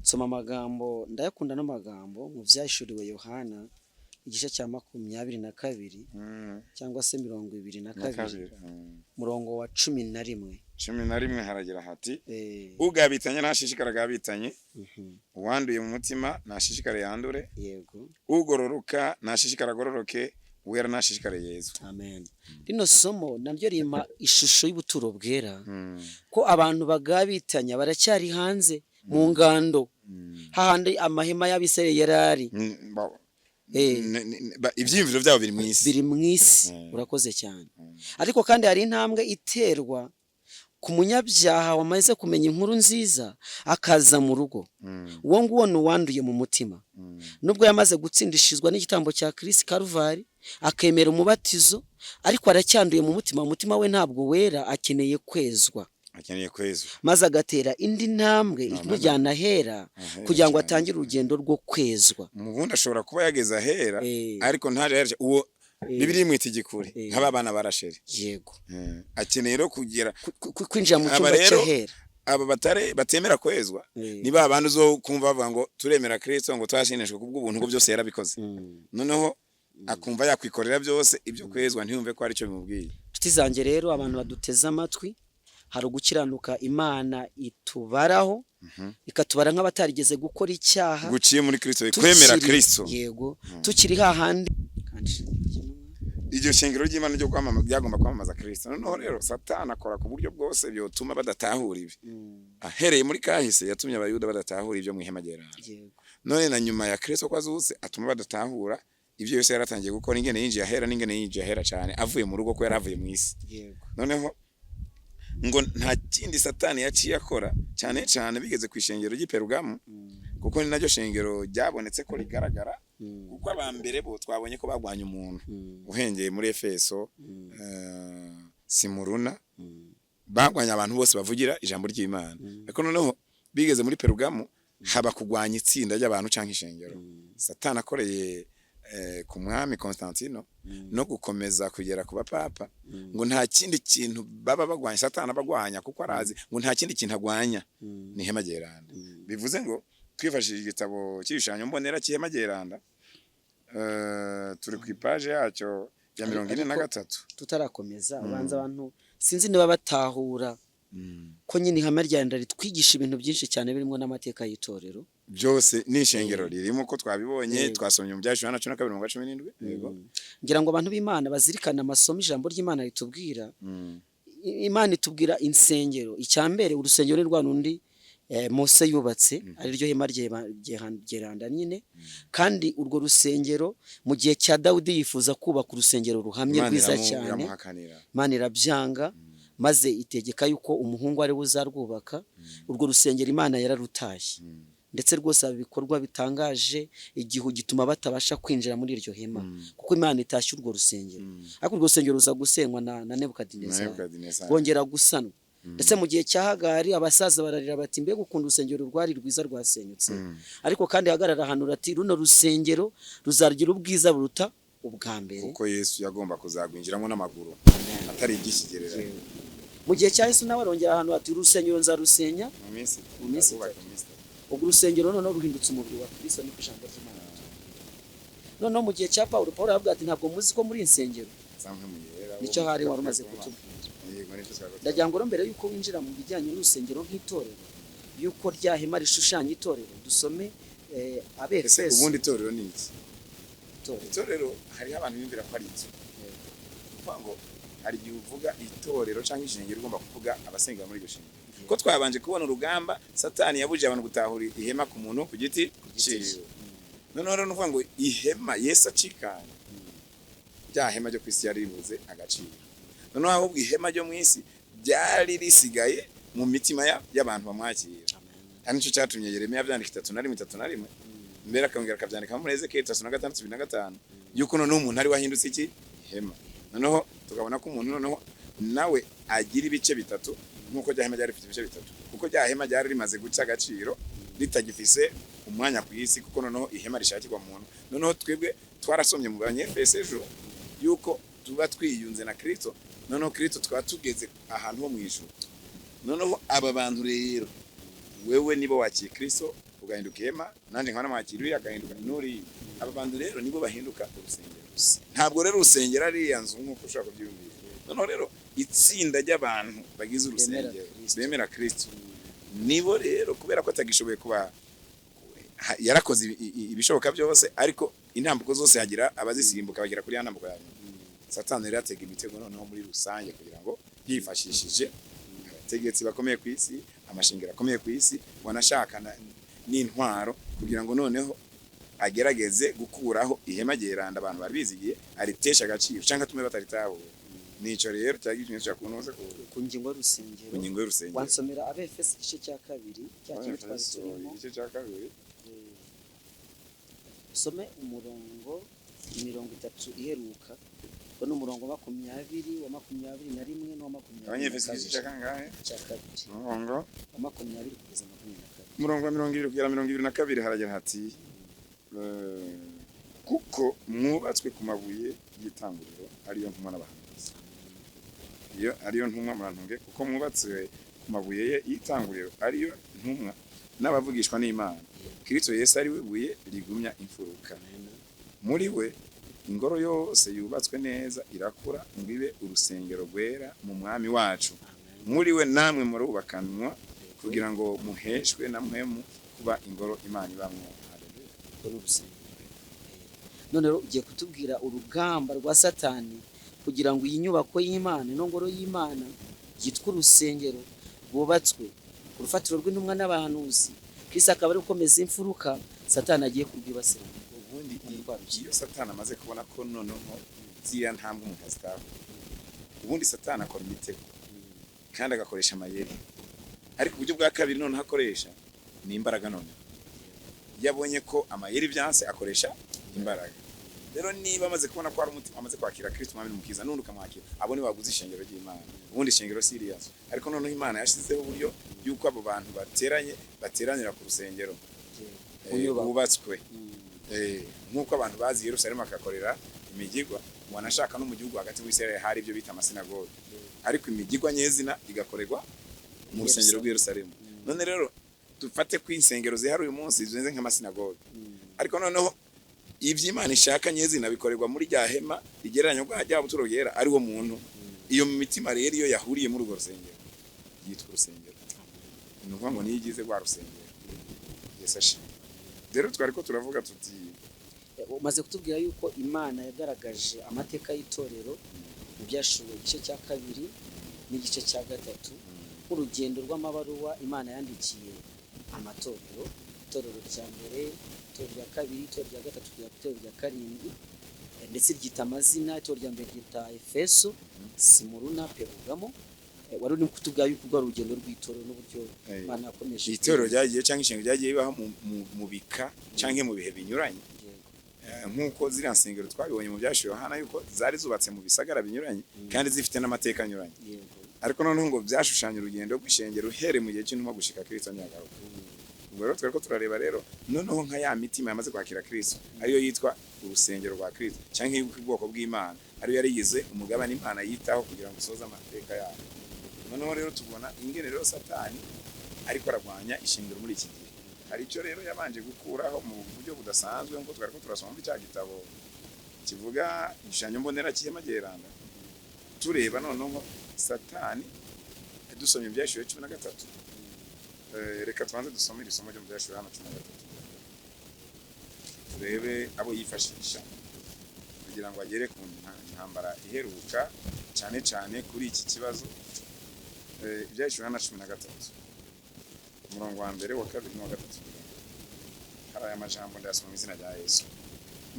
nsoma amagambo, ndayakunda no magambo mu Byahishuriwe Yohana, igice cya 22 cyangwa se mirongo ibiri na Na kabiri, kabiri. Murongo wa 11. 11 haragira hati: "Ugabitanye ntashishikara agabitanye, uwanduye mu mutima ntashishikare yandure, ugororoka ntashishikara agororoke, uwera ntashishikare yezwe." Amen. Rino somo naryo rimpa ishusho y'ubuturo bwera, ko abantu bagabitanya baracyari hanze mu ngando, hahandi amahema y'Abisirayeli yari ari. Ibyiyumviro byabo biri mu isi. Biri mu isi. Urakoze cyane. Ariko kandi hari intambwe iterwa ku munyabyaha wamaze kumenya inkuru nziza, akaza mu rugo. Uwo nguwo ni uwanduye mu mutima. Nubwo yamaze gutsindishirizwa n'igitambo cya Kirisi Karuvari, akemera umubatizo, ariko aracyanduye mu mutima. Umutima we ntabwo wera, akeneye kwezwa. Akeneye kwezwa. Maze agatera indi ntambwe imujyana ahera, Ahera kugira ngo cyane. atangire urugendo rwo kwezwa. Mu bundi ashobora kuba yageze ahera, ariko ntaje ahera. Uwo Bibiliya imwita igikuri, nk'aba bana ba Rasheli. Akeneye rero kugera Kwinjira mu Aba cyumba rero, cy'ahera. aba batare batemera kwezwa, ni ba bandi uzo kumva bavuga ngo turemera Kristo, ngo twashinishwe kubw'ubuntu, ngo byose yarabikoze. Noneho akumva yakwikorera byose, ibyo kwezwa ntiyumve ko ari cyo bimubwiye. Inshuti zanjye rero, abantu baduteze amatwi, hari ugukiranuka Imana itubaraho, ikatubara nk'abatarigeze gukora icyaha. Guciye muri Kristo, kwemera Kristo. Yego, tukiri hahandi kandi. Iryo shingiro ry'Imana ryo kwamamaza, ryagomba kwamamaza Kristo. Noneho rero Satani akora ku buryo bwose byotuma badatahura ibi. Ahereye muri kahise, yatumye Abayuda badatahura ibyo mu ihema ryerana. None na nyuma ya Kristo ko azutse, atuma badatahura ibyo yose yaratangiye gukora, ingene yinjiye ahera n'ingene yinjiye ahera cyane avuye mu rugo, ko yari avuye mu isi. Noneho ngo nta kindi Satani yaciye akora, cyane cyane bigeze ku ishengero ry'i Perugamu, kuko ni naryo shengero ryabonetse ko rigaragara, kuko aba mbere bo twabonye ko bagwanya umuntu uhengeye muri Efeso, Simuruna, bagwanya abantu bose bavugira ijambo ry'Imana. Ariko noneho bigeze muri Perugamu, haba kugwanya itsinda ry'abantu cyangwa ishengero. Satani akoreye ku mwami Constantino no gukomeza kugera ku bapapa, ngo nta kindi kintu baba bagwanya, Satani abagwanya kuko arazi ngo nta kindi kintu agwanya, ni ihema ryeranda. Bivuze ngo twifashishije igitabo cy'ibishushanyo mbonera cy'ihema ryeranda, turi ku ipaje yacyo ya 43. Tutarakomeza, ubanza abantu sinzi niba batahura ko nyine ihame rya nda ritwigisha ibintu byinshi cyane, birimo n'amateka y'itorero. Byose n'ishengero ririmo, ko twabibonye. Twasomye mu Byahishuriwe Yohana 12:17. Yego. Ngira ngo abantu b'Imana bazirikane amasomo ijambo ry'Imana ritubwira. Imana itubwira insengero. Icya mbere, urusengero ni rwa rundi Mose yubatse, ari ryo hema ryeranda nyine. Kandi urwo rusengero, mu gihe cya Dawidi yifuza kubaka urusengero ruhamye, Imana rwiza cyane. iramuhakanira. Imana irabyanga. Maze itegeka yuko umuhungu ari we uzarwubaka. Urwo rusengero Imana yararutashye, ndetse rwose haba ibikorwa bitangaje, igihu gituma batabasha kwinjira muri iryo hema, kuko Imana itashye urwo rusengero. Ariko urwo rusengero ruza gusenywa na Nebukadinezari, Nebukadinezari. rwongera gusanwa. Ndetse mu gihe cya Hagari abasaza bararira bati: "Mbega ukuntu urusengero rwari rwiza rwasenyutse!" Ariko kandi Hagari arahanura ati: "Runo rusengero ruzagira ubwiza buruta ubwa mbere." Kuko Yesu yagomba kuzagwinjiramo n'amaguru, atari iby'ikigereranyo. Mu gihe cya Yesu nawe arongera ahantu ati: "Urusengero nzarusenya mu minsi itatu, mu minsi nzarwubaka itatu." Mu minsi 3. Ubwo urusengero noneho ruhindutse umubiri wa Kristo, niko ijambo ry'Imana ritubwira. Noneho mu gihe cya Pawulo, Pawulo aravuga ati: "Ntabwo muzi ko muri insengero?" Zamwe mu yera. Nicyo hari wari umaze kutubwira. Yego, nicyo twari. Ndagira ngo rero mbere yuko winjira mu bijyanye n'urusengero nk'itorero, yuko rya hema rishushanya itorero, dusome Ese Abefeso. ubundi itorero ni iki? Itorero. Itorero, hariho abantu biyumvira ko ari inzu. Kuvuga ngo hari igihe uvuga itorero cyangwa ishengero, ugomba kuvuga abasengera muri iryo shengero, ko twabanje kubona urugamba Satani yabujije abantu gutahura ihema ku muntu ku giti giti ciwe. Noneho rero ni ukuvuga ngo ihema Yesu acikanye, rya hema ryo ku isi yari ribuze agaciro. Noneho ahubwo ihema ryo mu isi ryari risigaye mu mitima y'abantu bamwakira. Ari nicyo cyatumye Yeremiya abyandika 31 31, mbere akongera akabyandika muri Ezekiyeli 36 25, yuko noneho umuntu ari wahindutse iki? Ihema. Noneho tukabona ko umuntu noneho nawe agira ibice bitatu, nk'uko rya hema ryari rifite ibice bitatu, kuko rya hema ryari rimaze guca agaciro, ritagifise umwanya ku isi, kuko noneho ihema rishakirwa mu muntu. Noneho twebwe twarasomye mu Banyefeso ejo yuko tuba twiyunze na Kristo, noneho Kristo tukaba tugeze ahantu ho mu ijuru. Noneho aba bantu rero, wewe nibo wakiye Kristo ugahinduka ihema, nanjye nkaba namwakira uriya agahinduka n'uriya, aba bantu rero nibo bahinduka urusengero. Ntabwo rero urusengero ari iriya nzu nk'uko ushobora kubyiyumvira. Noneho rero itsinda ry'abantu bagize urusengero Kristo. bemera Kristo, nibo rero, kubera ko atagishoboye kuba yarakoze ibishoboka byose, ariko intambuko zose hagira abazisimbuka bagera kuri ya ntambuko ya nyuma. Satani rero atega imitego noneho muri rusange, kugira ngo yifashishije abategetsi bakomeye ku isi, amashengero akomeye ku isi, wanashaka n'intwaro, kugira ngo noneho agerageze gukuraho ihema ryeranda abantu bari bizigiye, aritesha agaciro cyangwa atume bataritahura. Nico rero cyari ikimenyetso cya kunoza ku ngingo y'urusengero. Ku ngingo y'urusengero. Wansomera Abefeso igice cya 2, cya kimwe twari turimo? Igice cya 2. Usome umurongo, imirongo itatu iheruka. Ubwo ni umurongo 20, wa 21 n'uwa 22. Abanyefeso igice cya kangahe? Cya 2. Umurongo Wa 20 kugeza 22. Umurongo wa 20 kugera 22, haragira hati: "Kuko mwubatswe ku mabuye y'itanguriro, ariyo ntumwa n'abahanuzi." Iyo ariyo ntumwa, murantunge, kuko mwubatswe ku mabuye ye y'itanguriro, ariyo ntumwa n'abavugishwa n'Imana, Kristo Yesu ari we buye rigumya imfuruka. Muri we ingoro yose yubatswe neza irakura ngo ibe urusengero rwera mu Mwami wacu. Muri we namwe murubakanwa kugira ngo muheshwe na Mpwemu kuba ingoro Imana ibamwo." Haleluya. Urwo ni urusengero. None rero ugiye kutubwira urugamba rwa Satani kugira ngo iyi nyubako y'Imana, ino ngoro y'Imana yitwa urusengero, rwubatswe ku rufatiro rw'intumwa n'abahanuzi, Kristo akaba ari gukomeza imfuruka, Satani agiye kurwibasira. Ubundi iyo Satani amaze kubona ko noneho ziriya ntambwe umuntu azitaho, ubundi Satani akora imitego kandi agakoresha amayeri. Ariko uburyo bwa kabiri noneho akoresha ni imbaraga. Noneho iyo abonye ko amayeri byanse, akoresha imbaraga. Rero niba amaze kubona ko hari umutima amaze kwakira Kristo Umwami n'Umukiza, n'undi ukamwakira, abo ni baguze ishengero ry'Imana. Ubundi ishengero si iriya nzu, ariko noneho Imana yashyizeho uburyo y'uko abo bantu bateranye bateranira ku rusengero Ku nyubako. wubatswe. Nk'uko abantu bazi i Yerusalemu bakakorera imigigwa, wanashaka no mu gihugu hagati muri Israel hari ibyo bita amasinagoge, ariko imigigwa nyezina igakorerwa mu rusengero rw'i Yerusalemu. None rero dufate ko insengero zihari uyu munsi zimeze nk'amasinagoge, ariko noneho iby'Imana ishaka nyezina bikorerwa muri rya hema rigereranya bwa rya buturo bwera, ari wo muntu. Iyo mitima rero iyo yahuriye muri urwo rusengero yitwa urusengero, ni ukuvuga ngo niyo igize rwa rusengero. Yesu ashimwe. Rero twari ko turavuga tuti Umaze kutubwira yuko Imana yagaragaje amateka y'itorero mu Byashuwe igice cya 2 n'igice cya 3, nk'urugendo rw'amabaruwa Imana yandikiye amatorero: itorero rya mbere, itorero rya kabiri, itorero rya gatatu, itorero rya karindwi. Ndetse ryita amazina. Itorero rya mbere ryita Efeso, Simuruna, Perugamo. Wari uri kutubwira yuko urwo rugendo rw'itorero n'uburyo Imana yakomeje Itorero ryagiye cyangwa ishengero ryagiye bibaho mu bika cyangwa mu bihe binyuranye. Nk'uko ziriya nsengero twabibonye mu Byashiwe Yohana yuko zari zubatse mu bisagara binyuranye kandi zifite n'amateka anyuranye. Ariko noneho ngo byashushanya urugendo rw'ishengero uhereye mu gihe cy'intumwa gushika Kristo nyagaruka. Ubwo rero twariko turareba rero noneho nka ya mitima yamaze kwakira Kristo, ariyo yitwa urusengero rwa Kristo cyangwa ubwoko bw'Imana, ariyo yarigize umugabane Imana yitaho kugira ngo isoze amateka yayo. Noneho rero tubona ingene rero Satani ariko aragwanya ishengero muri iki gihe. Hari icyo rero yabanje gukuraho mu buryo budasanzwe, nk'uko twariko turasoma muri cya gitabo kivuga igishushanyo mbonera cy'ihema ryeranda. Tureba noneho Satani, dusomye Ibyashiwe 13. Reka tubanze dusome iri somo ryo mu Byashiwe hano 13, turebe abo yifashisha kugira ngo agere ku ntambara iheruka, cyane cyane kuri iki kibazo. Ibyashiwe hano 13, umurongo wa mbere, wa kabiri n'uwa gatatu. Hari aya majambo, ndayasoma mu izina rya Yesu: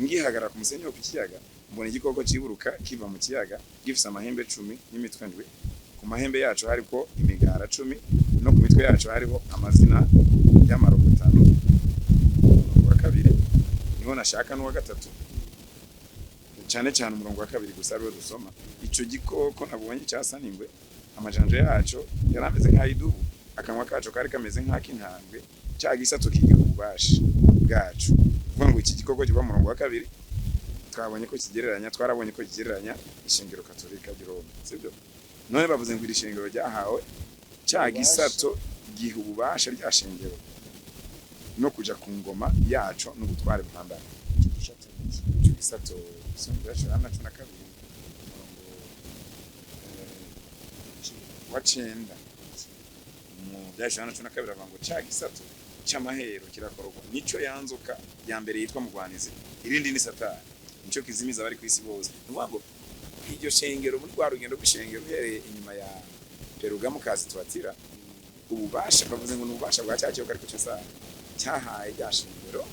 "Ngihagarara ku musenyi wo ku kiyaga, mbona igikoko kiburuka kiva mu kiyaga, gifise amahembe 10 n'imitwe ndwi. Ku mahembe yaco hariko imigara 10, no ku mitwe yaco hariho amazina y'amarogotano." Umurongo wa kabiri niho nashaka n'uwa gatatu, cyane cyane umurongo wa kabiri gusa ariwo dusoma: "Ico gikoko nabonye cyasa n'ingwe, amajanja yaco yari ameze nk'ay'idubu, akanwa kaco kari kameze nk'ak'intambwe. Cya gisato kigira ububasha bwacu." Kuvuga ngo iki gikoko kiva mu murongo wa kabiri, twabonye ko kigereranya, twarabonye ko kigereranya ishengero Katolika ry'i Roma, sibyo? None bavuze ngo iri shengero ryahawe cya gisato, giha ububasha rya shengero no kuja ku ngoma yaco n'ubutware buhambaye. Icyo gisato na 12, umurongo wa 9 mu Byashiwe Yohana 12, avuga ngo cya gisato cy'amahero kirakorwa, nico yanzoka ya mbere yitwa mugwanizi, irindi ni Satani, nico kizimiza abari ku isi bose. Ni ukuvuga ngo iryo shengero, muri rwa rugendo rw'ishengero uhereye inyuma ya Perugamo kazi Tuatira, ububasha bavuze ngo ni ububasha bwa cya kiyoka, ariko cyo cyahaye rya shengero.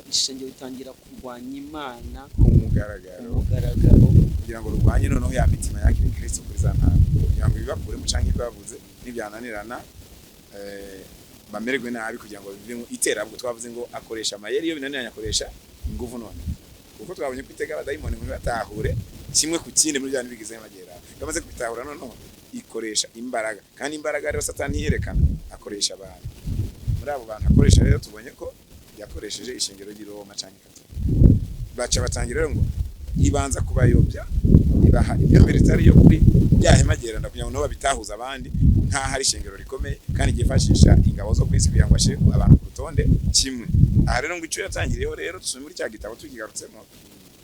Ishengero ritangira kurwanya Imana ku mugaragaro, ku mugaragaro, kugira ngo rurwanye noneho ya mitima yakiriye Kristo kuri za ntambwe, kugira ngo ibibakuremo canke ibyo bavuze nibyananirana, bamererwe nabi, kugira ngo bivemo iterabwo. Twavuze ngo akoresha amayeri, iyo binaniranye akoresha ingufu. None kuko twabonye ko itega abadayimoni ngo ntibatahure kimwe ku kindi muri bya bigize magera, bamaze kubitahura noneho ikoresha imbaraga. Kandi imbaraga rero Satani yerekana akoresha abantu. Muri abo bantu akoresha rero tubonye ko yakoresheje ishengero ry'i Roma canke Katolika. Baca batangira rero ngo ibanza kubayobya, ibaha imyumvire itari yo kuri bya hema ryeranda, kugira ngo nabo babitahuza abandi nk'aho ari ishengero rikomeye kandi ryifashisha ingabo zo ku isi kugira ngo bashyire abantu ku rutonde kimwe. Aha rero ngo icyo yatangiriyeho rero, dusome muri cya gitabo tukigarutsemo,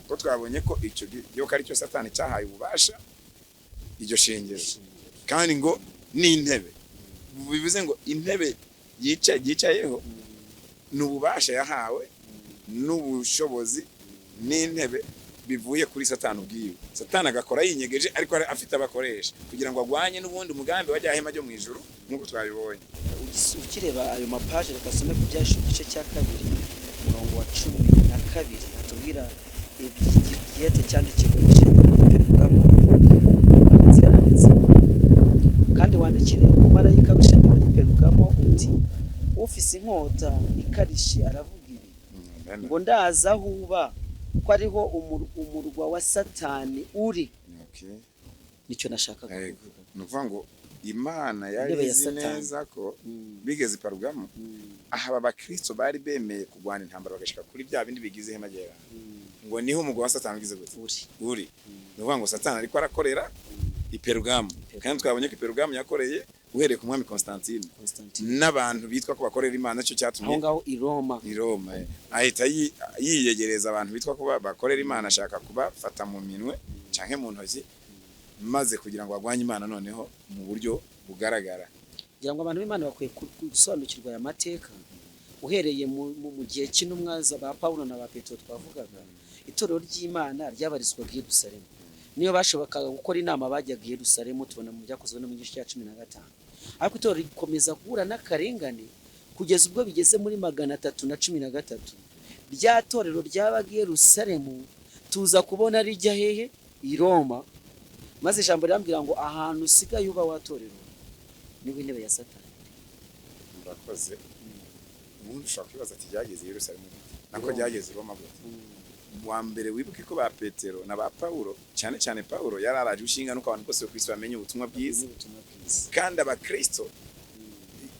ko twabonye ko icyo giyoka ari cyo Satani cyahaye ububasha iryo shengero, kandi ngo n'intebe, bivuze ngo intebe yicayeho ni ububasha yahawe n'ubushobozi n'intebe bivuye kuri Satani ubwiwe. Satani agakora yinyegeje, ariko afite abakoresha kugira ngo agwanye n'ubundi umugambi wa rya hema ryo mu ijuru, nk'uko twabibonye. Ukireba ayo mapaje, reka asome ku Byashiwe igice cya 2, umurongo wa 12, atubwira iby'igihete cyandikirwa ishengero ry'i Perugamo. Ndetse yaranditse: "Kandi wandikire umumarayika w'ishengero ry'i Perugamo uti: ufise inkota ikarishe aravuga ibi ngo: ndazi aho uba, ko ariho umurwa wa Satani uri." Nicyo nashakaga kuvuga. Ni ukuvuga ngo Imana yari Intebe ya izi Satani. neza ko bigeze i Parugamo, aha aba bakristo bari bemeye kurwana intambara bagashika kuri bya bindi bigize ihema ryera, ngo niho umugwa wa Satani ugize gute? Uri. Uri. Ni ukuvuga ngo Satani ariko arakorera i Perugamo, kandi twabonye ko i Perugamo yakoreye uhereye ku mwami Constantine Constantine n'abantu bitwa ko bakorera Imana. Cyo cyatumye aho ngaho i Roma. I Roma, ahita yiyegereza abantu bitwa ko bakorera Imana, ashaka kubafata mu minwe canke mu ntoki, maze kugira ngo bagwanye Imana noneho mu buryo bugaragara. Kugira ngo abantu b'Imana bakwiye gusobanukirwa aya mateka, uhereye mu gihe cy'intumwa za ba Pawulo na ba Petero twavugaga, itorero ry'Imana ryabarizwaga i Yerusalemu. Niyo bashobokaga gukora inama bajyaga i Yerusalemu, tubona mu Byakozwe no mu gice cya 15. Ariko itorero rikomeza guhura n'akarengane kugeza ubwo bigeze muri 313, rya torero ryabaga i Yerusalemu tuza kubona rijya hehe? I Roma. Maze ijambo rirambwira ngo ahantu usigaye uba watorero niho intebe ya Satani. Murakoze. Ubundi ushobora kwibaza ati byageze i Yerusalemu gute? Nako byageze i Roma gute? Wa mbere wibuke ko ba Petero na ba Paulo, cyane cyane Paulo, yari araje ushinga nuko abantu bose ku isi bamenye ubutumwa bwiza, n'ubutumwa bwiza. Kandi abakristo,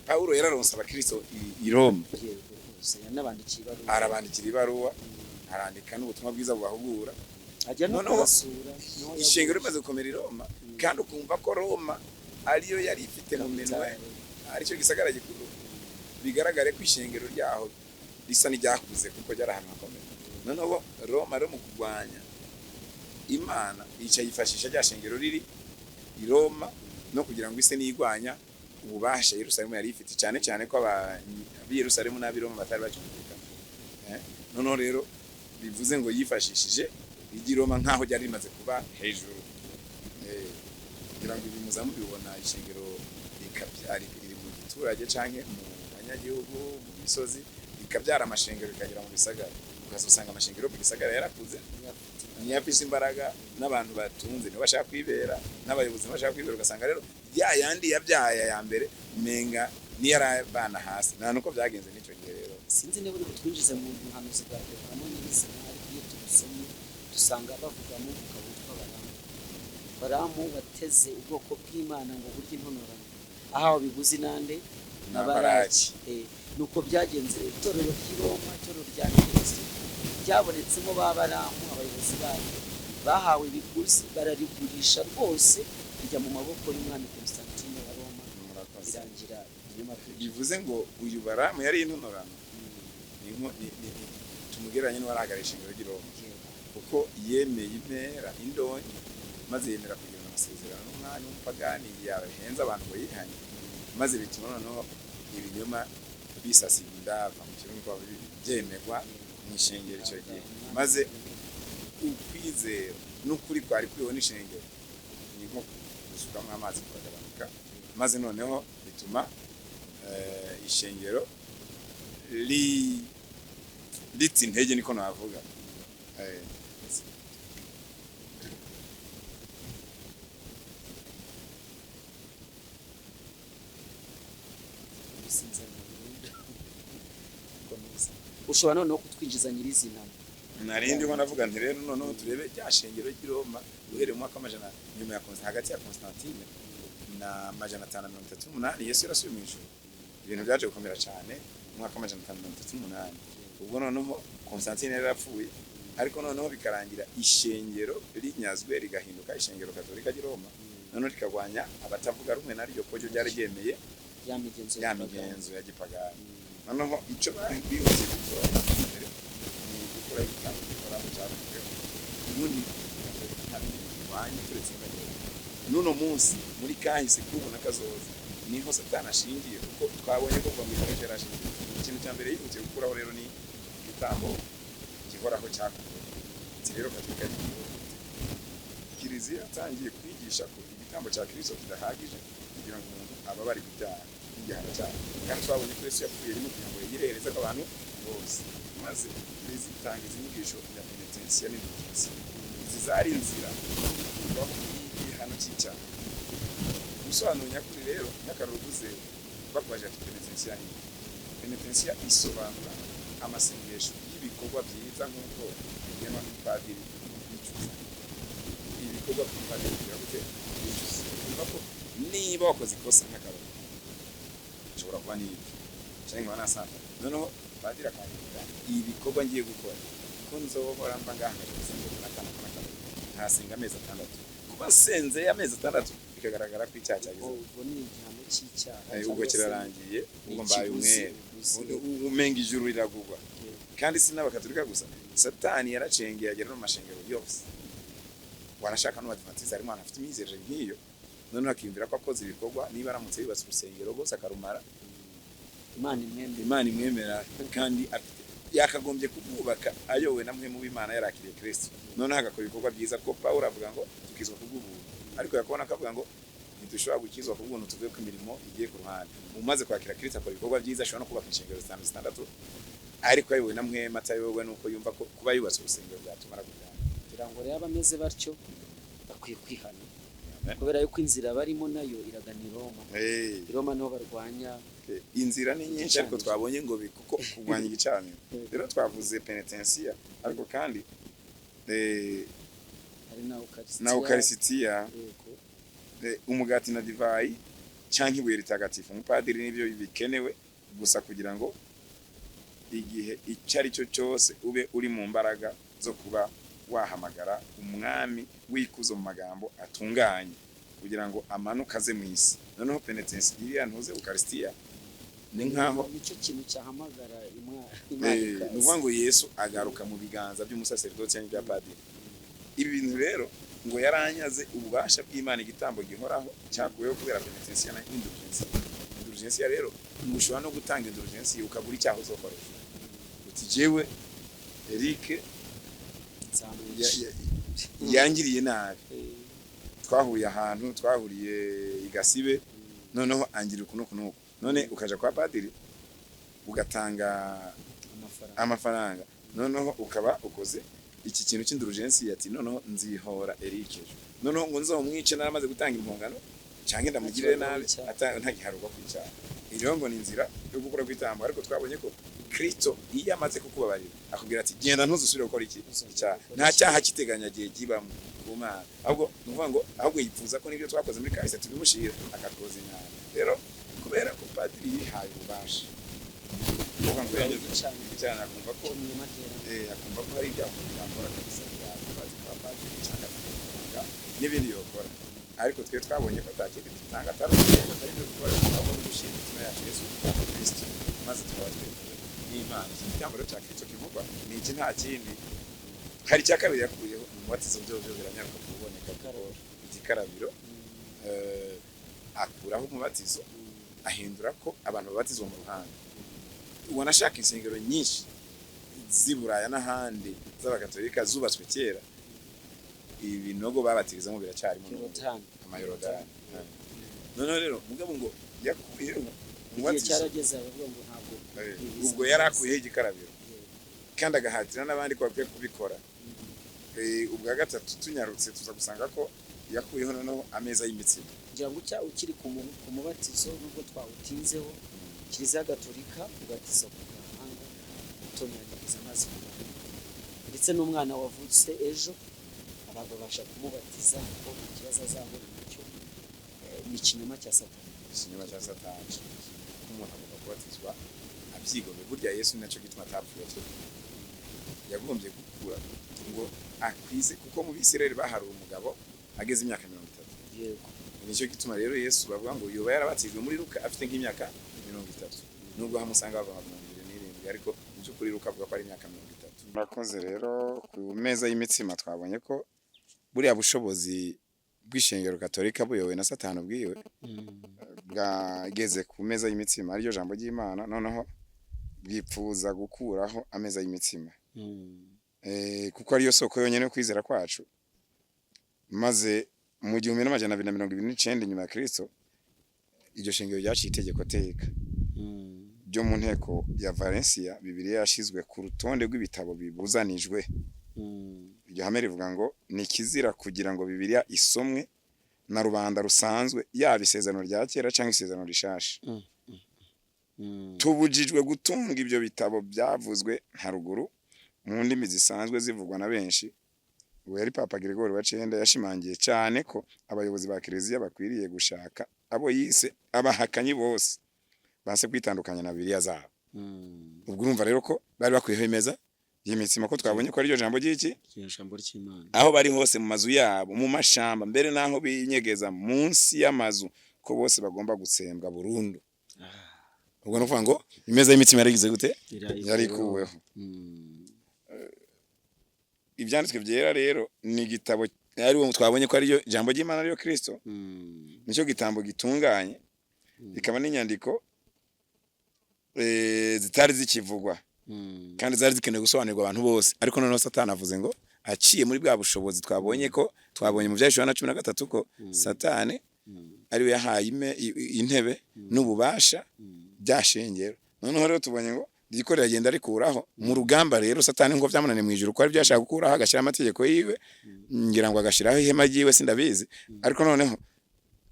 Paulo yararonse abakristo i Roma. Yego rwose, yanabandikiye ibaruwa. Arabandikira ibaruwa, arandika n'ubutumwa bwiza bubahugura, ajya no Noneho kubasura niho ishengero yaguye. rimaze gukomera i Roma, kandi ukumva ko Roma ariyo yari ifite mu minwe, aricyo gisagara gikuru, bigaragare ko ishengero ryaho risa n'iryakuze kuko ryari ahantu hakomeye. Noneho Roma rero mu kurwanya Imana yica yifashisha rya shengero riri i Roma no kugira ngo ise n'igwanya ububasha Yerusalemu yari ifite, cyane cyane ko ab'i Yerusalemu n'ab'i Roma batari bacyumvikana. Noneho rero bivuze ngo yifashishije iry'i Roma nk'aho ryari rimaze kuba hejuru. Kugira ngo ibi muza mubibona, ishengero rikabyara riri mu giturage canke mu banyagihugu mu misozi, rikabyara amashengero rikagera mu bisagara, ukazosanga amashengero mu gisagara yarakuze, niyo afise imbaraga, n'abantu batunze nibo bashaka kwibera, n'abayobozi nibo bashaka kwibera. Ugasanga rero ya yandi yabyaye ya mbere umenga niyo arabana hasi. Nta nuko byagenze n'icyo gihe rero. Sinzi niba uri butwinjize mu buhanuzi bwa Perugamo nyirizina, ariko iyo tubusomye dusanga bavugamo umugabo witwa Balamu. Balamu wateze ubwoko bw'Imana ngo burye intonorano, ahawe biguzi nande? Na Na Baraki. Nuko byagenze itorero ry'i Roma, itorero rya Kristo ryabonetsemo ba Balamu, abayobozi bayo bahawe ibiguzi bararigurisha rwose, rijya mu maboko y'umwami Constantine wa Roma. Murakoze. Birangira ibinyoma byinshi. Bivuze ngo uyu Balamu yari intonorano, ni nko tumugereranye n'uwarahagarariye ishengero ry'i Roma, kuko yemeye impera indonke, maze yemera kugirana amasezerano n'umwami w'umupagani yahenze abantu ngo yihanye, maze bituma noneho ibinyoma bisasira indava mu kirundi ko byemerwa mu ishengero icyo gihe, maze ukwizera n'ukuri kwari kuriho n'ishengero ni nko gusukamo amazi kuragabanuka, maze noneho bituma ishengero ritsa intege, niko navuga. Ushobora noneho kutwinjiza nyirizina. Nari ndimo navuga nti rero noneho turebe rya shengero ry'i Roma uhereye mu mwaka w'amajana nyuma ya hagati ya Constantine na 538 Yesu yarasubiye mu ijuru. Ibintu byaje gukomera cyane mu mwaka wa 538, ubwo noneho Constantine yari yarapfuye, ariko noneho bikarangira ishengero rinyazwe rigahinduka ishengero katolika ry'i Roma, noneho rikagwanya abatavuga rumwe naryo ko ryo ryari ryemeye ya migenzo ya migenzo ya gipagani. Noneho icyo bihutiye gukora mbere ni gukora igitambo gihoraho cyavuyeho. Ubundi nta bindi birwanya turetse imibabaro. N'uno munsi muri kahise k'ubu na kazoza niho Satani ashingiye, kuko twabonye ko kuva mu ijuru yari ashingiye. Ikintu cya mbere yihutiye gukuraho rero ni igitambo gihoraho cyakuweho. Ati rero katolika y'igihugu, kiliziya yatangiye kwigisha ko igitambo cya Kristo kidahagije kugira ngo umuntu ababarirwe ibyaha n'igihano cyaha, kandi twabonye ko Yesu yapfuye rimwe kugira ngo yirehereze ko abantu bose. Maze kiliziya itanga izi nyigisho ya penetensiya n'indulgensiya. Izi zari inzira kuvaho igihano cy'icyaha. Ubusobanuro nyakuri rero nk'akaruru uvuze bakubaje ati penetensiya ni iki? Penetensiya isobanura amasengesho y'ibikorwa byiza nk'uko bigenwa n'umupadiri yicuza ibikorwa by'umupadiri kugira gute? Yicuza. Urumva ko niba wakoze ikosa nk'akaruru nshobora kuba n'ibyo cyangwa nkaba nasambana, noneho padiri akandika ibikorwa ngiye gukora ko nzohora mva ngaha nkaja gusenga n'akana n'akana, nkasenga amezi 6. Kuba nsenze amezi 6 bikagaragara ko icyaha cyagize, Ubwo ni igihano cy'icyaha, ubwo cyangwa se kirarangiye, ni ubwo mbaye ikiguzi, umwere, ikiguzi. Umenga ijuru riragugwa. Kandi si n'abakatolika gusa, Satani yaracengeye agera no mu mashengero yose, wanashaka n'abadivantisiti harimo abantu bafite imyizerere nk'iyo, noneho akiyumvira ko akoze ibikorwa, niba aramutse yubatse urusengero rwose akarumara, Imana imwemera. Imana imwemera, kandi afite yakagombye kubwubaka ayobowe na mwe mu b'Imana yarakiriye Kristo, noneho agakora ibikorwa byiza, ko Pawulo avuga ngo tukizwa kubw'ubuntu, ariko yakubona akavuga ngo ntidushobora gukizwa kubw'ubuntu tuvuye ku mirimo igiye ku ruhande. Umaze kwakira Kristo akora ibikorwa byiza, ashobora no kubaka inshingano 5 6, ariko ayobowe na mwema, atayobowe nuko yumva ko kuba yubatse urusengero byatuma aragujyana. Kugira ngo rero abameze batyo bakwiye kwihana. Kubera yuko inzira barimo nayo iragana i Roma. I Roma niho barwanya. Inzira ni nyinshi, ariko Igicaniro. twabonye ngo kuko kurwanya igicaniro rero twavuze penetensiya, ariko kandi hari na ukarisitiya. Na ukarisitiya. Yego. Umugati na divayi cyangwa ibuye ritagatifu, umupadiri nibyo bikenewe gusa kugira ngo igihe icyo ari cyo cyose ube uri mu mbaraga zo kuba wahamagara umwami wikuzo mu magambo atunganye kugira ngo amanuke aze mu isi. Noneho penetensi iriya ntuze ukarisitiya ni nkaho nicyo kintu cyahamagara Imana ni ukuvuga ngo Yesu agaruka mu biganza by'umusaseridoti cyangwa ibya padiri. Ibi bintu rero ngo yaranyaze ububasha bw'Imana, igitambo gihoraho cyakuweho kubera penetensiya na indulgensiya. Indulgensiya rero ngo ushobora no gutanga indulgensiya ukagura icyaha uzokoresha, uti jewe Eric nzamwica. Yangiriye nabi, twahuriye ahantu, twahuriye i Gasibe, noneho angira uku n'uku n'uku. None ukaja kwa padiri ugatanga amafaranga, amafaranga, noneho ukaba ukoze iki kintu cy'indulgensiya, ati noneho nzihora Eric ejo, noneho ngo nzomwice naramaze gutanga impongano cyangwa ndamugirire nabi ntagiharurwa ku icyaha. Iriho ngo ni inzira yo gukora kwitamba, ariko twabonye ko Kristo iyo amaze kukubabarira akubwira ati genda ntuzusubire gukora iki icyaha. Nta cyaha kiteganyagihe kibamo ku Mana, ahubwo ni ukuvuga ngo ahubwo yifuza ko n'ibyo twakoze muri kahise tubimushira akatwoza inyama. Rero kubera ko padiri yihaye ububasha, kuvuga ngo yanyuze igicaniro, akumva ko akumva ko hari ibyaha umuntu yakora kabisa, yakubaza kwa padiri cyangwa akamufunga n'ibindi yokora, ariko twe twabonye ko atakindi dutanga atari urugendo, atari ibyo gukora, ahubwo no gushyira imitima yacu Yesu Kristo, maze tukaba twemewe n'Imana. Iki gitambo rero cya Kristo kivugwa ni iki, nta kindi. Hari icya kabiri yakuyeho, ni umubatizo. Byo biranyaruka kuboneka kuko igikarabiro, akuraho umubatizo, ahindura ko abantu babatizwa mu ruhanga. Ubona ashaka insengero nyinshi z'i Buraya n'ahandi z'Abakatolika zubatswe kera, ibinogo babatirizamo biracyarimo n'ubu. Yorodani. Amayorodani. Noneho rero mugabo ngo yakuyeho Igihe umubatizo. cyarageze aravuga ngo ntabwo Ubwo yari akuyeho igikarabiro kandi agahatira n'abandi ko bakwiye kubikora. Ubwa gatatu tunyarutse tuza gusanga ko yakuyeho noneho ameza y'imitsima. Kugira ngo ucya ukiri ku mubatizo, nubwo twawutinzeho, Kiliziya Gatolika ubatiza ku gahanga, utonyanyagiza amazi ku gahanga, ndetse n'umwana wavutse ejo abantu babasha kumubatiza kuko nta kibazo azahura nacyo. Ni ikinyoma cya Satani. Ikinyoma cya Satani, ko umuntu agomba kubatizwa abyigomwe. Burya Yesu ni nacyo gituma atapfuye akiri, yagombye gukura ngo akwize, kuko mu Bisirayeli baharuwe umugabo ageze imyaka 30. Nicyo gituma rero Yesu bavuga ngo yoba yarabatijwe muri Luka afite nk'imyaka 30, nubwo hamusanga bavuga 27, ariko mu by'ukuri Luka avuga ko ari imyaka 30. Murakoze. Rero ku meza y'imitsima twabonye ko buriya bushobozi bw'ishengero Katolika buyobowe na Satani ubwiwe bwageze ku meza y'imitsima, ariryo jambo ry'Imana, noneho bwipfuza gukuraho ameza y'imitsima, kuko ariyo soko yonyine yo kwizera kwacu. Maze mu 1229 inyuma ya Kristo, iryo shengero ryaciye itegeko teka ryo mu nteko ya Valencia, Bibiliya yashizwe ku rutonde rw'ibitabo bibuzanijwe. Iryo hame rivuga ngo ni kizira kugira ngo Bibiliya isomwe na rubanda rusanzwe, yaba isezerano rya kera cyangwa isezerano rishasha. Tubujijwe gutunga ibyo bitabo byavuzwe haruguru mu ndimi zisanzwe zivugwa na benshi. Uwo yari Papa Gregory wa cenda, yashimangiye cyane ko abayobozi ba kiliziya bakwiriye gushaka abo yise abahakanyi bose base kwitandukanya na Bibiliya zabo. Ubwo urumva rero ko bari bakwiyeho imeza y'imitsima, ko twabonye ko ariryo jambo ry'iki? Ijambo ry'Imana. Aho bari hose, mu mazu yabo, mu mashamba, mbere n'aho binyegeza munsi y'amazu, ko bose bagomba gutsembwa burundu. Ubwo ni ukuvuga ngo imeza y'imitsima yarigize gute? Yarikuweho. Ibyanditswe byera rero ni igitabo ari twabonye ko ariyo jambo ry'Imana, ariyo Kristo, nicyo gitambo gitunganye, bikaba n'inyandiko zitari zikivugwa kandi zari zikenewe gusobanurirwa abantu bose. Ariko noneho Satani avuze ngo aciye muri bwa bushobozi twabonye ko twabonye mu Byahishuwe na 13 ko Satani ariwe yahaye intebe n'ububasha bya shengero. Noneho rero tubonye ngo Riko riragenda rikuraho mu rugamba. Rero Satani ngo byamunaniye mu ijuru ko ari byashaka gukuraho, agashyira amategeko yiwe, ngira ngo agashyiraho ihema ryiwe, sindabizi. Ariko noneho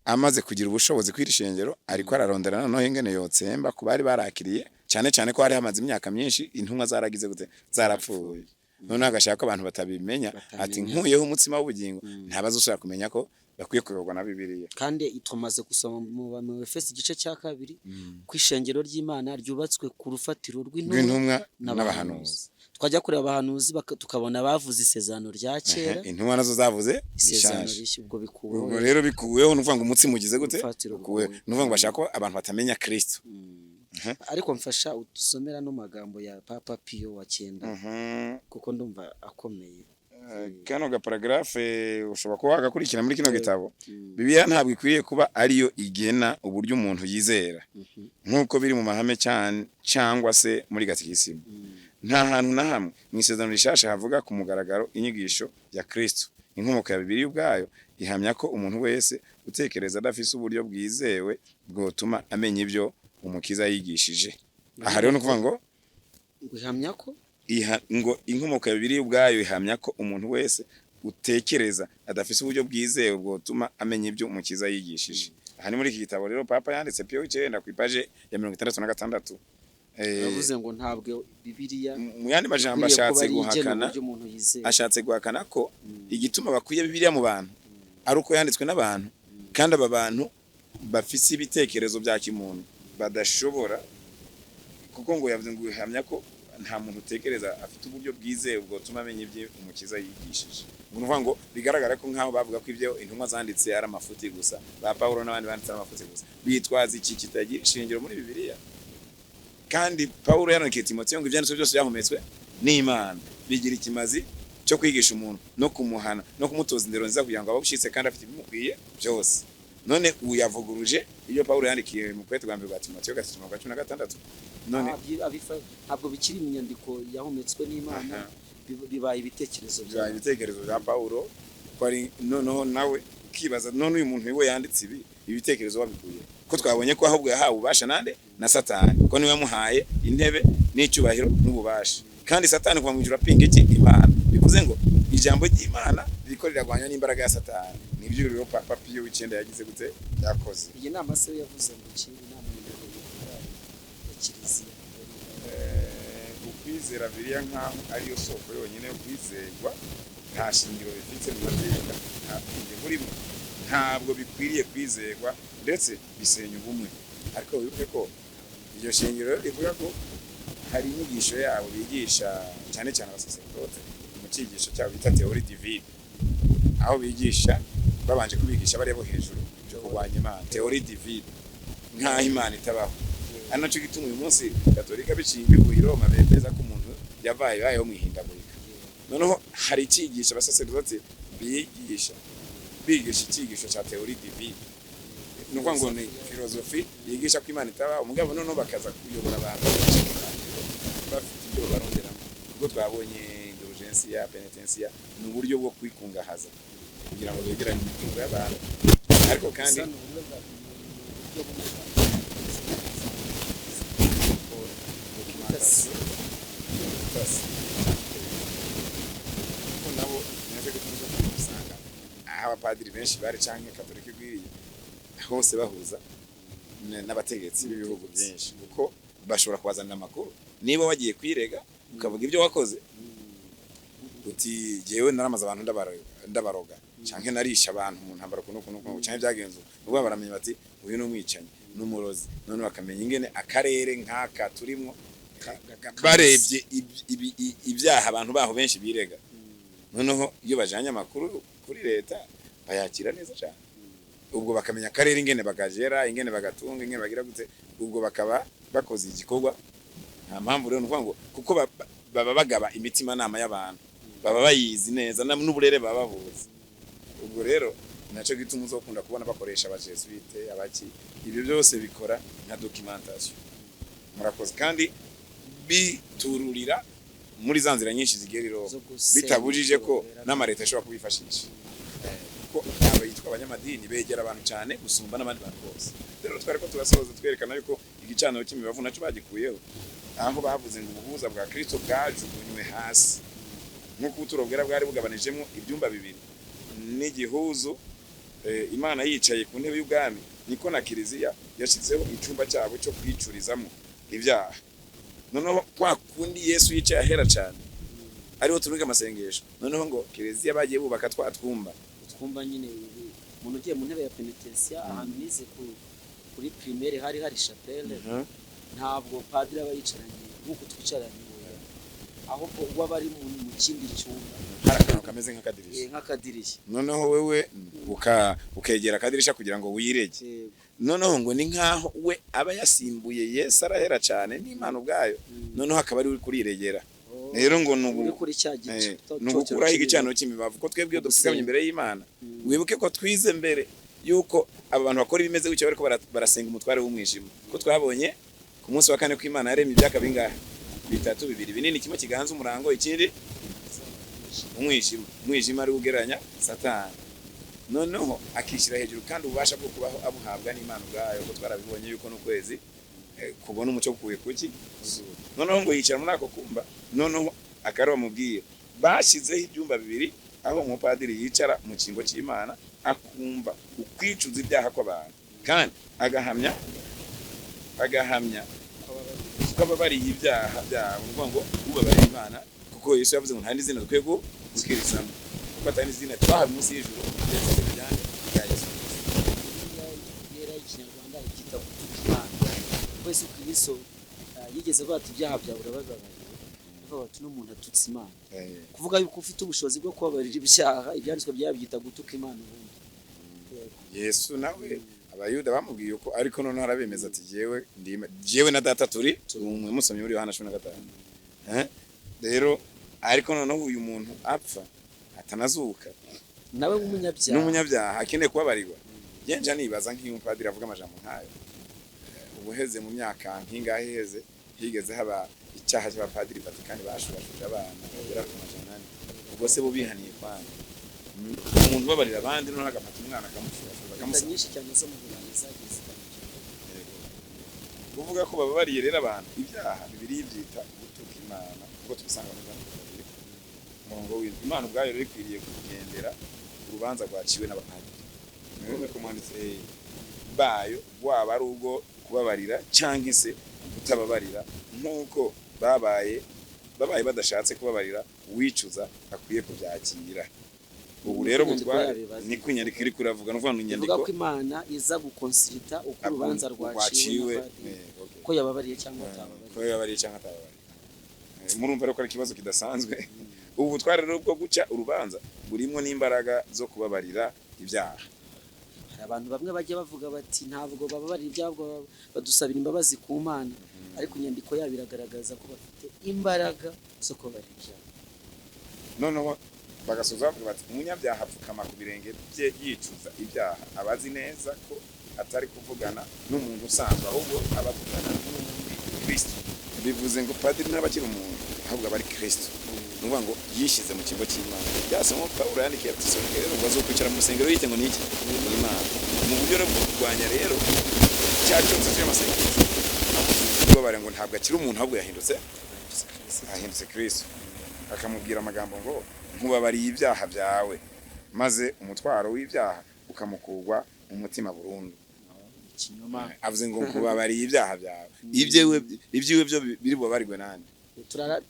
amaze kugira ubushobozi kw'iri shengero, ariko ararondera noneho ingene yotsemba ku bari barakiriye, cyane cyane ko hari hamaze imyaka myinshi intumwa zaragize gute, zarapfuye. Noneho agashaka ko abantu batabimenya, ati Batamenya. nkuyeho umutsima w'ubugingo, ntabazosubira kumenya ko bakwiye kuyoborwa na Bibiliya. Kandi tumaze gusoma mu Efeso igice cya 2 ko ishengero ry'Imana ryubatswe ku rufatiro rw'intumwa rw'intumwa n'abahanuzi. N'abahanuzi. Twajya kureba abahanuzi, tukabona bavuze isezerano rya kera, Intumwa nazo zavuze isezerano rishaje. rishya. Ubwo bikuweho. Ubwo rero bikuweho, ni ukuvuga ngo umutsima ugize gute? Urufatiro Ukuweho. rukuweho. Ni ukuvuga ngo bashaka ko abantu batamenya Kristo. Ariko mfasha udusomera no magambo ya Papa Pio wa 9, kuko ndumva akomeye. Kano gaparagrafe ushobora kuba wagakurikira muri kino gitabo. Bibiliya ntabwo ikwiriye kuba ariyo igena uburyo umuntu yizera nk'uko biri mu mahame cyangwa se muri gatikisimu. Nta hantu na hamwe mu Isezerano Rishasha havuga ku mugaragaro inyigisho ya Kristo. Inkomoko ya Bibiliya ubwayo ihamya ko umuntu wese utekereza adafise uburyo bwizewe bwotuma amenya ibyo Umukiza yigishije. Aha rero ni ukuvuga ngo Ihamya ko ngo inkomoko ya Bibiliya ubwayo ihamya ko umuntu wese utekereza adafise uburyo bwizewe bwotuma amenya ibyo Umukiza yigishije. Aha ni muri iki gitabo rero Papa yanditse, Pio 9, ku ipaje ya 66. Yavuze ngo ntabwo Bibiliya Mu yandi majambo, ikwiriye kuba ashatse ari igena guhakana uburyo umuntu yizera. Ashatse guhakana ko igituma bakwiye Bibiliya mu bantu ari uko yanditswe n'abantu, kandi aba bantu bafise ibitekerezo bya kimuntu badashobora, kuko ngo yavuze ngo ihamya ko nta muntu utekereza afite uburyo bwizewe bwotuma amenya ibyo Umukiza yigishije. Ngo ni ukuvuga ngo bigaragara ko nk'aho bavuga ko ibyo intumwa zanditse ari amafuti gusa, ba Pawulo n'abandi banditse ari amafuti gusa, bitwaza iki kitagira ishingiro muri Bibiliya. Kandi Pawulo yandikiye Timoteyo ngo ibyanditswe byose byahumetswe n'Imana, bigira ikimazi cyo kwigisha umuntu no kumuhana no kumutoza indero nziza, kugira ngo abe ushyitse kandi afite ibimukwiye byose. None uyavuguruje ibyo Pawulo yandikiye mu kwete rwa mbere rwa Timoteyo 3:16. None Ntabwo bikiri inyandiko yahumetswe n'Imana, bibaye ibitekerezo bya byawe. Ibitekerezo bya Pawulo ko ari noneho nawe ukibaza, none uyu muntu we yanditse ibi ibitekerezo wabikuye ko twabonye ko ahubwo yahawe ububasha nande? Na Satani, ko niwe yamuhaye intebe n'icyubahiro n'ububasha. Kandi Satani kuva mu ijuru apinga iki? Imana. Bivuze ngo ijambo ry'Imana ririko riragwanya n'imbaraga ya Satani. Nibyo rero Papa Pio 9 yagize gute? Yakoze. Iyi nama se yavuze ngo iki, inama ya kiliziya? Ukwizera Bibiliya nk'aho ariyo soko yonyine yo kwizerwa, nta shingiro bifite mu mateka, nta bwenge burimo, ntabwo bikwiriye kwizerwa, ndetse bisenya ubumwe. Ariko wibuke ko iryo shingiro rivuga ko hari inyigisho yabo bigisha, cyane cyane abasaserodote, mu cyigisho cyabo bita théorie divine, aho bigisha babanje kubigisha bariya bo hejuru byo kurwanya Imana, théorie divine, nk'aho Imana itabaho. Ari nacyo gituma uyu munsi Katolika biciye bivuye i Roma, bemeza ko umuntu yavaye bayeho mu ihindagurika. Noneho hari icyigisho abasaserodoti bigisha, bigisha icyigisho cya théorie divine, ni ukuvuga ngo ni filozofi yigisha ko Imana itabaho. Mugabo noneho bakaza kuyobora abantu bafite ibyo baronderamo, kuko twabonye indulgensia, penetensia, ni uburyo bwo kwikungahaza kugira ngo begeranye imitungo y'abantu. Ariko kandi Gusa ni uburyo bwa ni uburyo bumwe bwa documentation, ubutasi, kuko nabo nacyo gituma uza usanga aho abapadiri benshi bari canke Katolika igwiriye hose bahuza n'abategetsi b'ibihugu byinshi, kuko bashobora kubazanira amakuru. Niba wagiye kwirega ukavuga ibyo wakoze, uti jewe naramaze abantu ndabaroga, canke narisha abantu mu ntambara kuno kuno kuno, canke byagenze uku, ubwo baramenya bati uyu ni umwicanyi n'umurozi. None bakamenya ingene akarere nk'aka turimwo, barebye ibyaha abantu baho benshi birega. Noneho iyo bajanye amakuru kuri leta bayakira neza cyane. Ubwo bakamenya akarere ingene bagagera, ingene bagatunga, ingene bagira gute. Ubwo bakaba bakoze igikorwa. Nta mpamvu rero, ni ukuvuga ngo kuko baba bagaba imitimanama y'abantu, baba bayizi neza, n'uburere baba babuzi. Ubwo rero nacyo gituma uzokunda kubona bakoresha abajesuite, abaki, ibyo byose bikora nka documentation. Murakoze. Kandi bitururira muri za nzira nyinshi zigera i Roma, zo gusenya bitabujije ko itorero. N'amareta ashobora kubifashisha, kuko aba yitwa abanyamadini begera abantu cyane gusumba n'abandi bantu bose. Rero twari ko turasoza twerekana yuko igicaniro cy'imibavu nacyo bagikuyeho. Aho bavuze ngo ubuhuza bwa Kristo bwajugunywe hasi, nk'uko ubuturo bwera bwari bugabanijemo ibyumba bibiri n'igihuzu, Imana yicaye ku ntebe y'ubwami, niko na kiliziya yashyizeho icyumba cyabo cyo kwicurizamo ibyaha. Noneho kwa kundi Yesu yicaye ahera cyane, ariho turunga amasengesho, noneho ngo kiliziya bagiye bubaka twa twumba. Twumva nyine umuntu ugiye mu ntebe ya penetensiya, ahantu nize kuri primaire hari chapelle, ntabwo padiri aba yicaranye nk'uko twicaranye, ahubwo uba bari mu kindi cyumba. Hari akantu kameze nk'akadirishya. Nk'akadirishya. Noneho wewe ukegera akadirishya kugira ngo wirege. Noneho ngo ni nkaho we aba yasimbuye Yesu arahera cyane n'Imana ubwayo, noneho akaba ari we kuriregera. Rero ngo Uri kuri cya gice ni ugukuraho igicaniro cy'imibavu, ko twebwe iyo dupfukamye imbere y'Imana, wibuke ko twize mbere yuko aba bantu bakora ibimeze gutyo bariko barasenga umutware w'umwijima, ko twabonye ku munsi wa kane ko Imana yaremye ibyaka bingahe? Bitatu, bibiri binini, kimwe kiganza umurango, ikindi umwijima. Umwijima ari ugereranya Satani, noneho akishyira hejuru kandi ububasha bwo kubaho abuhabwa n'Imana ubwayo, ko twarabibonye yuko n'ukwezi kubona umucyo kukuye kuki. Noneho ngo yicara muri ako kumba, noneho akari bamubwira bashyizeho ibyumba bibiri aho umupadiri yicara mu cyimbo cy'Imana, akumva ukwicuza ibyaha kw'abantu, kandi agahamya ko ababariye ibyaha byabo. Ni ukuvuga ngo ubabariye Imana, kuko Yesu yavuze ngo nta n'izina zina dukwiye gukirizamo, kuko atari izina twahawe munsi y'ijuru ndetse n'ibijyanye bya Yesu Kristo. Yera y'ikinyarwanda ibyita gutuka Imana. Wese Kristo yigeze avuga ati ibyaha byawe urababariwe, avuga ati n'umuntu atutse Imana. Kuvuga yuko ufite ubushobozi bwo kubabarira ibyaha, ibyanditswe byabyita gutuka Imana ubundi. Yesu nawe abayuda bamubwiye uko, ariko noneho arabemeza ati jewe jewe na data turi umwe, musomye muri Yohana 15. Rero ariko noneho uyu muntu apfa atanazuka, nawe nk'umunyabyaha, n'umunyabyaha akeneye kubabarirwa. Yenja nibaza nk'iyo umupadiri avuga amajambo nkayo, ubuheze mu myaka nk'ingahe iheze higeze haba icyaha cy'abapadiri Vatikani bashurashuje abana bagera ku 400, ubwo se bo bihaniye kwanga umuntu ubabarira abandi, noneho agafata umwana akamushurashura akamusaba. Nyinshi cyane zo mu Burayi zagiye zitandukanye. Kuvuga ko bababariye rero abantu ibyaha, Bibiliya ibyita gutuka Imana, ubwo tubisanga muri Yohana 2 umurongo w'indwi. Imana ubwayo rero ikwiriye kugendera urubanza rwaciwe n'abapadiri, niwe ko mwanditse bayo, waba ari ubwo kubabarira cyangwa se kutababarira, nk'uko babaye badashatse kubabarira, uwicuza akwiye kubyakira. Ubu rero butware niko inyandiko iri kuravuga, no kuvuga inyandiko ivuga ko Imana iza gukonsirita uko urubanza rwaciwe, ko yababariye cyangwa atababariye, ko yababariye cyangwa atababariye. Murumva rero ko ari ikibazo kidasanzwe. Ubu butware rero bwo guca urubanza burimo n'imbaraga zo kubabarira ibyaha. Hari abantu bamwe bajya bavuga bati ntabwo bababarira ibyaha, badusabira imbabazi ku Mana, ariko inyandiko yabo iragaragaza ko bafite imbaraga zo kubabarira ibyaha. Noneho bagasoza bavuga bati umunyabyaha apfukama ku birenge bye yicuza ibyaha, abazi neza ko atari kuvugana n'umuntu usanzwe, ahubwo abavugana n'undi Kristo. Bivuze ngo padiri ntabakiri umuntu, ahubwo aba ari Kristo. Ni ukuvuga ngo yishyize mu kigo cy'Imana. Byasoma Pawulo yandikiye Abatesalonike rero ngo azokwicara mu rusengero yite ngo ni iki? Imana. Mu buryo bwo kurwanya rero cya cyotsi cy'amasengesho, kubabara ngo ntabwo akiri umuntu, ahubwo yahindutse Kristo. Akamubwira amagambo ngo nkubabariye ibyaha byawe, maze umutwaro w'ibyaha ukamukugwa mu mutima burundu. Avuze ngo nkubabariye ibyaha byawe, ibyiwe byo biri bubabarirwe nande?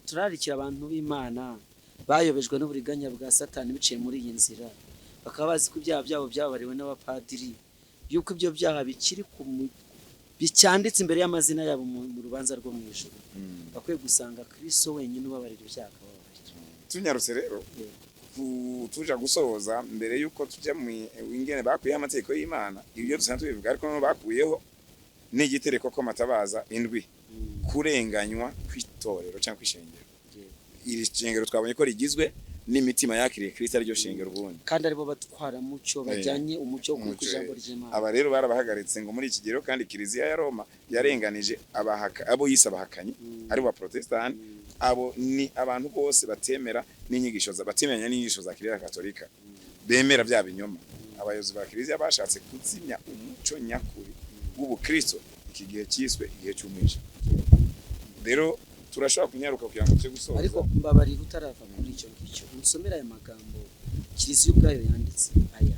Turarikira abantu b'Imana bayobejwe n'uburiganya bwa Satani biciye muri iyi nzira, bakaba bazi ko ibyaha byabo byababariwe n'abapadiri, yuko ibyo byaha bikiri bicyanditse imbere y'amazina yabo mu rubanza rwo mu ijuru. Bakwiye gusanga Kristo wenyine ubabarira ibyaha akababarira. Tunyarutse rero tuja gusohoza mbere yuko tujya mu ingene bakuyeho amategeko y'Imana, ibyo dusanzwe tubivuga, ariko noneho bakuyeho n'igitereko ko matabaza indwi, kurenganywa kw'itorero cyangwa kw'ishengero. Iri shengero twabonye ko rigizwe n'imitima yakiriye Kristo, ariryo shengero ubundi, kandi aribo batwara mucyo, bajyanye umucyo ku ijambo ry'Imana. Aba rero barabahagaritse ngo muri iki gihe kandi Kiliziya ya Roma yarenganije abo yise abahakanyi, ari ba Protestant. Abo ni abantu bose batemera n'inyigisho za batemeranya n'inyigisho za Kiliziya Katolika, bemera bya binyoma. Abayobozi ba Kiliziya bashatse kuzimya umuco nyakuri w'ubukristo, iki gihe cyiswe igihe cy'umwijima. Rero turashobora kunyaruka kugira ngo tujye gusoza. Ariko mbabarira utarava kuri icyo ngicyo, unsomere aya magambo Kiliziya ubwayo yanditse aya.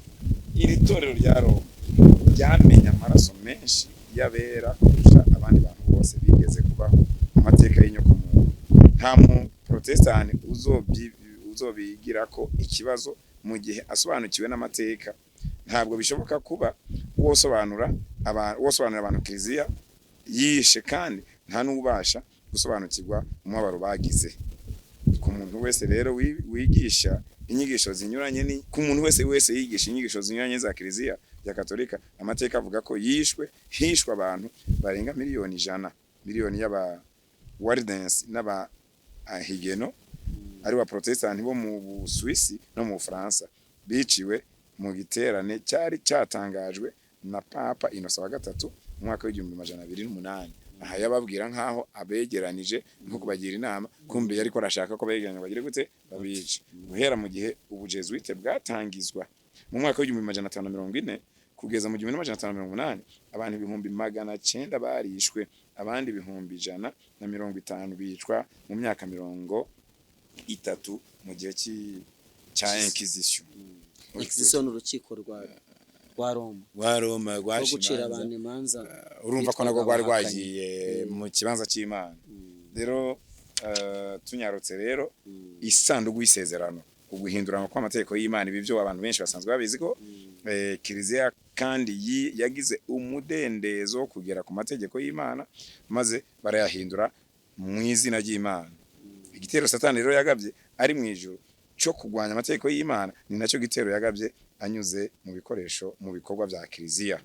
Iri torero rya Roma ryamenye amaraso menshi y'abera kurusha abandi bantu bose bigeze kubaho mu mateka y'inyokomuntu. Nta mu protestani uzobigira ko ikibazo mu gihe asobanukiwe n'amateka. Ntabwo bishoboka kuba wosobanura abantu Kiliziya yishe, kandi nta n'ubasha gusobanukirwa umubabaro bagize. Ku muntu wese rero wigisha inyigisho zinyuranye ni ku muntu wese yigisha inyigisho zinyuranye za Kiliziya ya Katolika, amateka avuga ko hishwe abantu barenga 100,000,000, miliyoni y'aba Wardens n'aba Higeno ari wa Protestant bo mu Busuwisi no mu Bufaransa, biciwe mu giterane cyari cyatangajwe na Papa Innocent wa gatatu mu mwaka w'1208. Aha yababwira nkaho abegeranije nko kubagira inama, kumbe yariko arashaka ko begeranya bagire gute, babice. Guhera mu gihe ubujesuite bwatangizwa mu mwaka w'1540 kugeza mu 1580, abantu 900,000 barishwe, abandi 150,000 bicwa mu myaka 30 mu gihe cya Inquisition. Inquisition ni urukiko rwa Roma, rwa Roma rwo gucira abantu imanza. Urumva ko nabwo rwari rwagiye mu kibanza cy'Imana. Rero tunyarutse rero, isanduku y'isezerano, uguhindurana kw'amategeko y'Imana, ibi byo abantu benshi basanzwe babizi ko Kiliziya kandi yagize umudendezo kugera ku mategeko y'Imana, maze barayahindura mu izina ry'Imana. Igitero Satani rero yagabye ari mu ijuru cyo kugwanya amategeko y'Imana ni nacyo gitero yagabye anyuze mu bikoresho, mu bikorwa bya Kiliziya.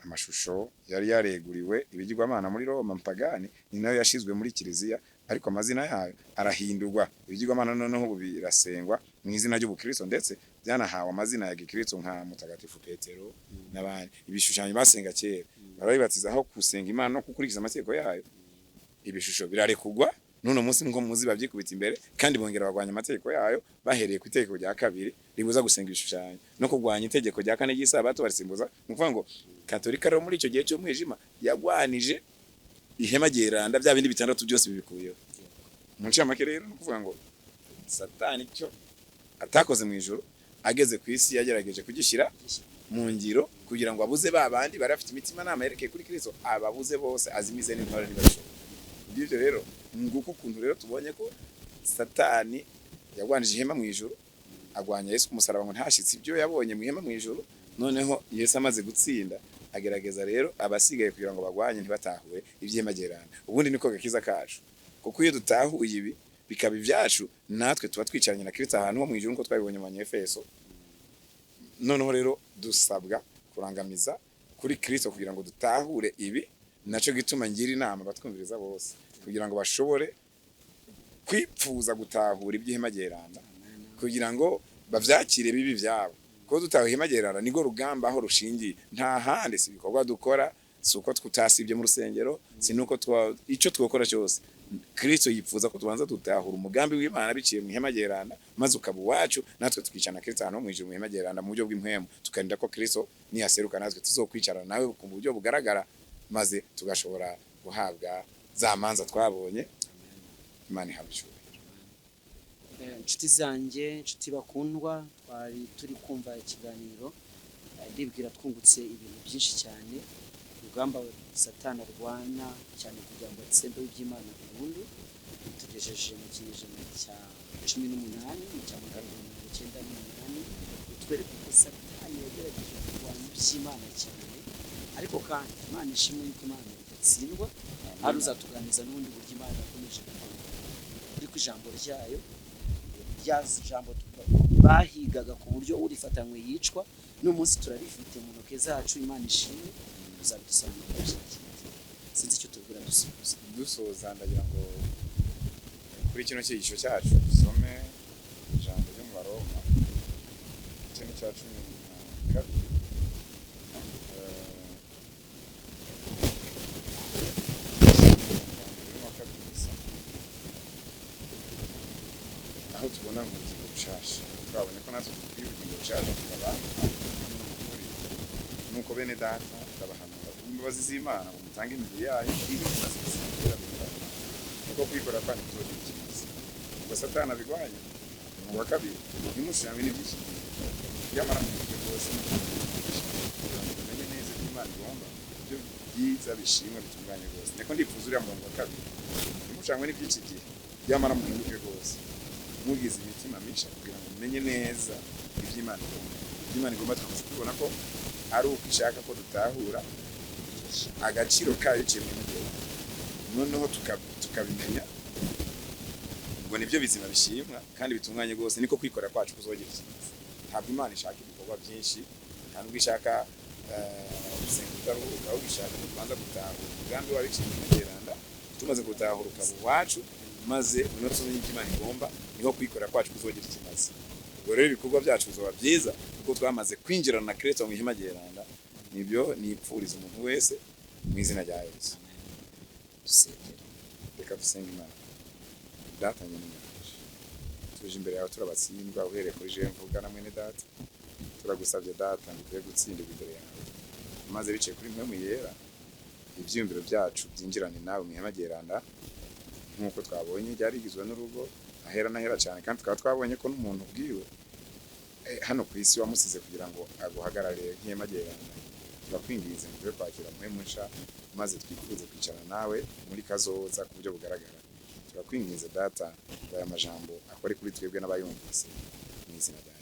Amashusho yari yareguriwe ibigirwamana muri Roma mpagani ni nayo yashizwe muri Kiliziya, ariko amazina yayo arahindurwa. Ibigirwamana noneho ubu birasengwa mu izina ry'ubukristo, ndetse byanahawe amazina ya gikristo nka Mutagatifu Petero n'abandi. Ibishushanyo basenga kera barabibatiza aho gusenga Imana no gukurikiza amategeko yayo. Ibishusho birarekugwa none munsi nko muzi babyikubita imbere, kandi bongera bagwanya amategeko yayo bahereye ku itegeko rya kabiri ribuza gusenga ibishushanyo no kugwanya itegeko rya kane ry'isabato barisimbuza. Ni ukuvuga ngo Katolika rero muri icyo gihe cy'umwijima yagwanije ihema ryeranda, bya bindi bitandatu byose bibikuyeho. Mu ncamake rero ni ukuvuga ngo Satani icyo atakoze mu ijuru ageze ku isi yagerageje kugishyira mu ngiro kugira ngo abuze ba bandi bari bafite imitima nama yerekeye kuri Kristo, ababuze bose azimize n'intore ntibashoboye. Ibyo rero nguko ukuntu rero tubonye ko Satani yagwanije ihema mu ijuru, agwanya Yesu ku musaraba ngo ntashitse ibyo yabonye mu ihema mu ijuru. Noneho Yesu amaze gutsinda agerageza rero abasigaye kugira ngo bagwanye ntibatahure iby'ihema ryeranda. Ubundi niko gakiza kacu, kuko iyo dutahuye ibi bikaba ibyacu, natwe tuba twicaranye na Kristo ahantu ho mu ijuru nkuko twabibonye mu Banyefeso. Noneho rero dusabwa kurangamiza kuri Kristo kugira ngo dutahure ibi. Naco gituma ngira inama batwumviriza bose kugira ngo bashobore kwipfuza gutahura iby'ihema ryeranda, kugira ngo bavyakire bibi byabo. Kuko dutahuye ihema ryeranda nigo rugamba aho rushingiye, nta handi. Si ibikorwa dukora, si uko tutasibye mu rusengero, si nuko icyo twokora cyose. Kristo yipfuza ko tubanza dutahura umugambi w'Imana biciye mu ihema ryeranda, maze ukaba uwacu, natwe tukicana Kristo ahantu mu ijuru mu ihema ryeranda mu buryo bw'impwemu, tukarinda ko Kristo niyaseruka natwe tuzokwicarana nawe ku buryo bugaragara, maze tugashobora guhabwa za manza twabonye. Imana ihabwe icyubahiro. Inshuti zanjye, inshuti bakundwa, twari turi kumva ikiganiro, ndibwira twungutse ibintu byinshi cyane. Urugamba Satani arwana cyane kugira ngo atsembe iby'Imana burundu, tugejeje mu kinyejana cya 18, mu cya 1998, utwereka uko Satani yagerageje kurwanya iby'Imana cyane. Ariko kandi Imana ishimwe yuko Imana idatsindwa, ari uzatuganiriza n'ubundi buryo Imana yakomeje kurwanya kuri ijambo ryayo, rya jambo bahigaga ku buryo urifatanywe yicwa. N'umunsi turarifite mu ntoki zacu. Imana ishimwe, uzabidusanga byakindi. Sinzi icyo tubwira dusoza. Dusoza ndagira ngo kuri kino cyigisho cyacu dusome ijambo ryo mu Baroma igice cya 12, aho tubona mu bugingo bushasha. Twabonye ko natwe dukwiye ubugingo bushasha tukaba nuko bene data ndabahanura imbabazi z'Imana ngo mutange imibiri yayo ibe Niko kwikora kwanyu kuzogira ikimazi. Ubwo Satani abigwanya. Umurongo wa kabiri: ntimushushanywe n'iby'iki gihe, nyamara muhinduke rwose kugira ngo mumenye neza ibyo Imana igomba, ibyo byiza bishimwa bitunganye rwose. Niko ndifuza uriya murongo wa kabiri: ntimushushanywe n'iby'iki gihe, nyamara muhinduke rwose mugize imitima misha kugira ngo mumenye neza ibyo Imana igomba. Ibyo Imana igomba twamaze kubibona ko ari uko ishaka ko dutahura agaciro kayo iciye mu gihugu, noneho tukabimenya. Ubwo nibyo bizima bishimwa kandi bitunganye rwose, niko kwikora kwacu kuzogira ikimazi. Ntabwo Imana ishaka ibikorwa byinshi, nta nubwo ishaka gusenga utaruhuka, ahubwo ishaka ko tubanza gutahura umugambi wayo iciye mu geranda. Tumaze gutahura ukaba uwacu, maze noneho tumenye ibyo Imana igomba, niho kwikora kwacu kuzogira ikimazi. Ubwo rero ibikorwa byacu bizoba byiza kuko twamaze kwinjirana na Kristo mu ihema ryeranda. Nibyo nipfuriza umuntu wese mu izina rya Yesu. Dusengere. Reka dusenge Imana. Data nyine, tuje imbere yawe turabatsindwa, uhereye kuri jewe mvuga na mwene data. Turagusabye Data ngo uduhe gutsindirwa imbere yawe, maze biciye kuri Mpwemu Yera ibyiyumviro byacu byinjirane nawe mu ihema ryeranda, nk'uko twabonye ryari rigizwe n'urugo ahera n'ahera cyane, kandi tukaba twabonye ko n'umuntu ubwiwe hano ku isi wamusize kugira ngo aguhagarare nk'ihema ryeranda. Turakwinginze ngo uduhe kwakira Mpwemu nsha, maze twifuze kwicarana nawe muri kazoza ku buryo bugaragara. Turakwinginze Data ngo aya majambo akore kuri twebwe n'abayumvise mu izina rya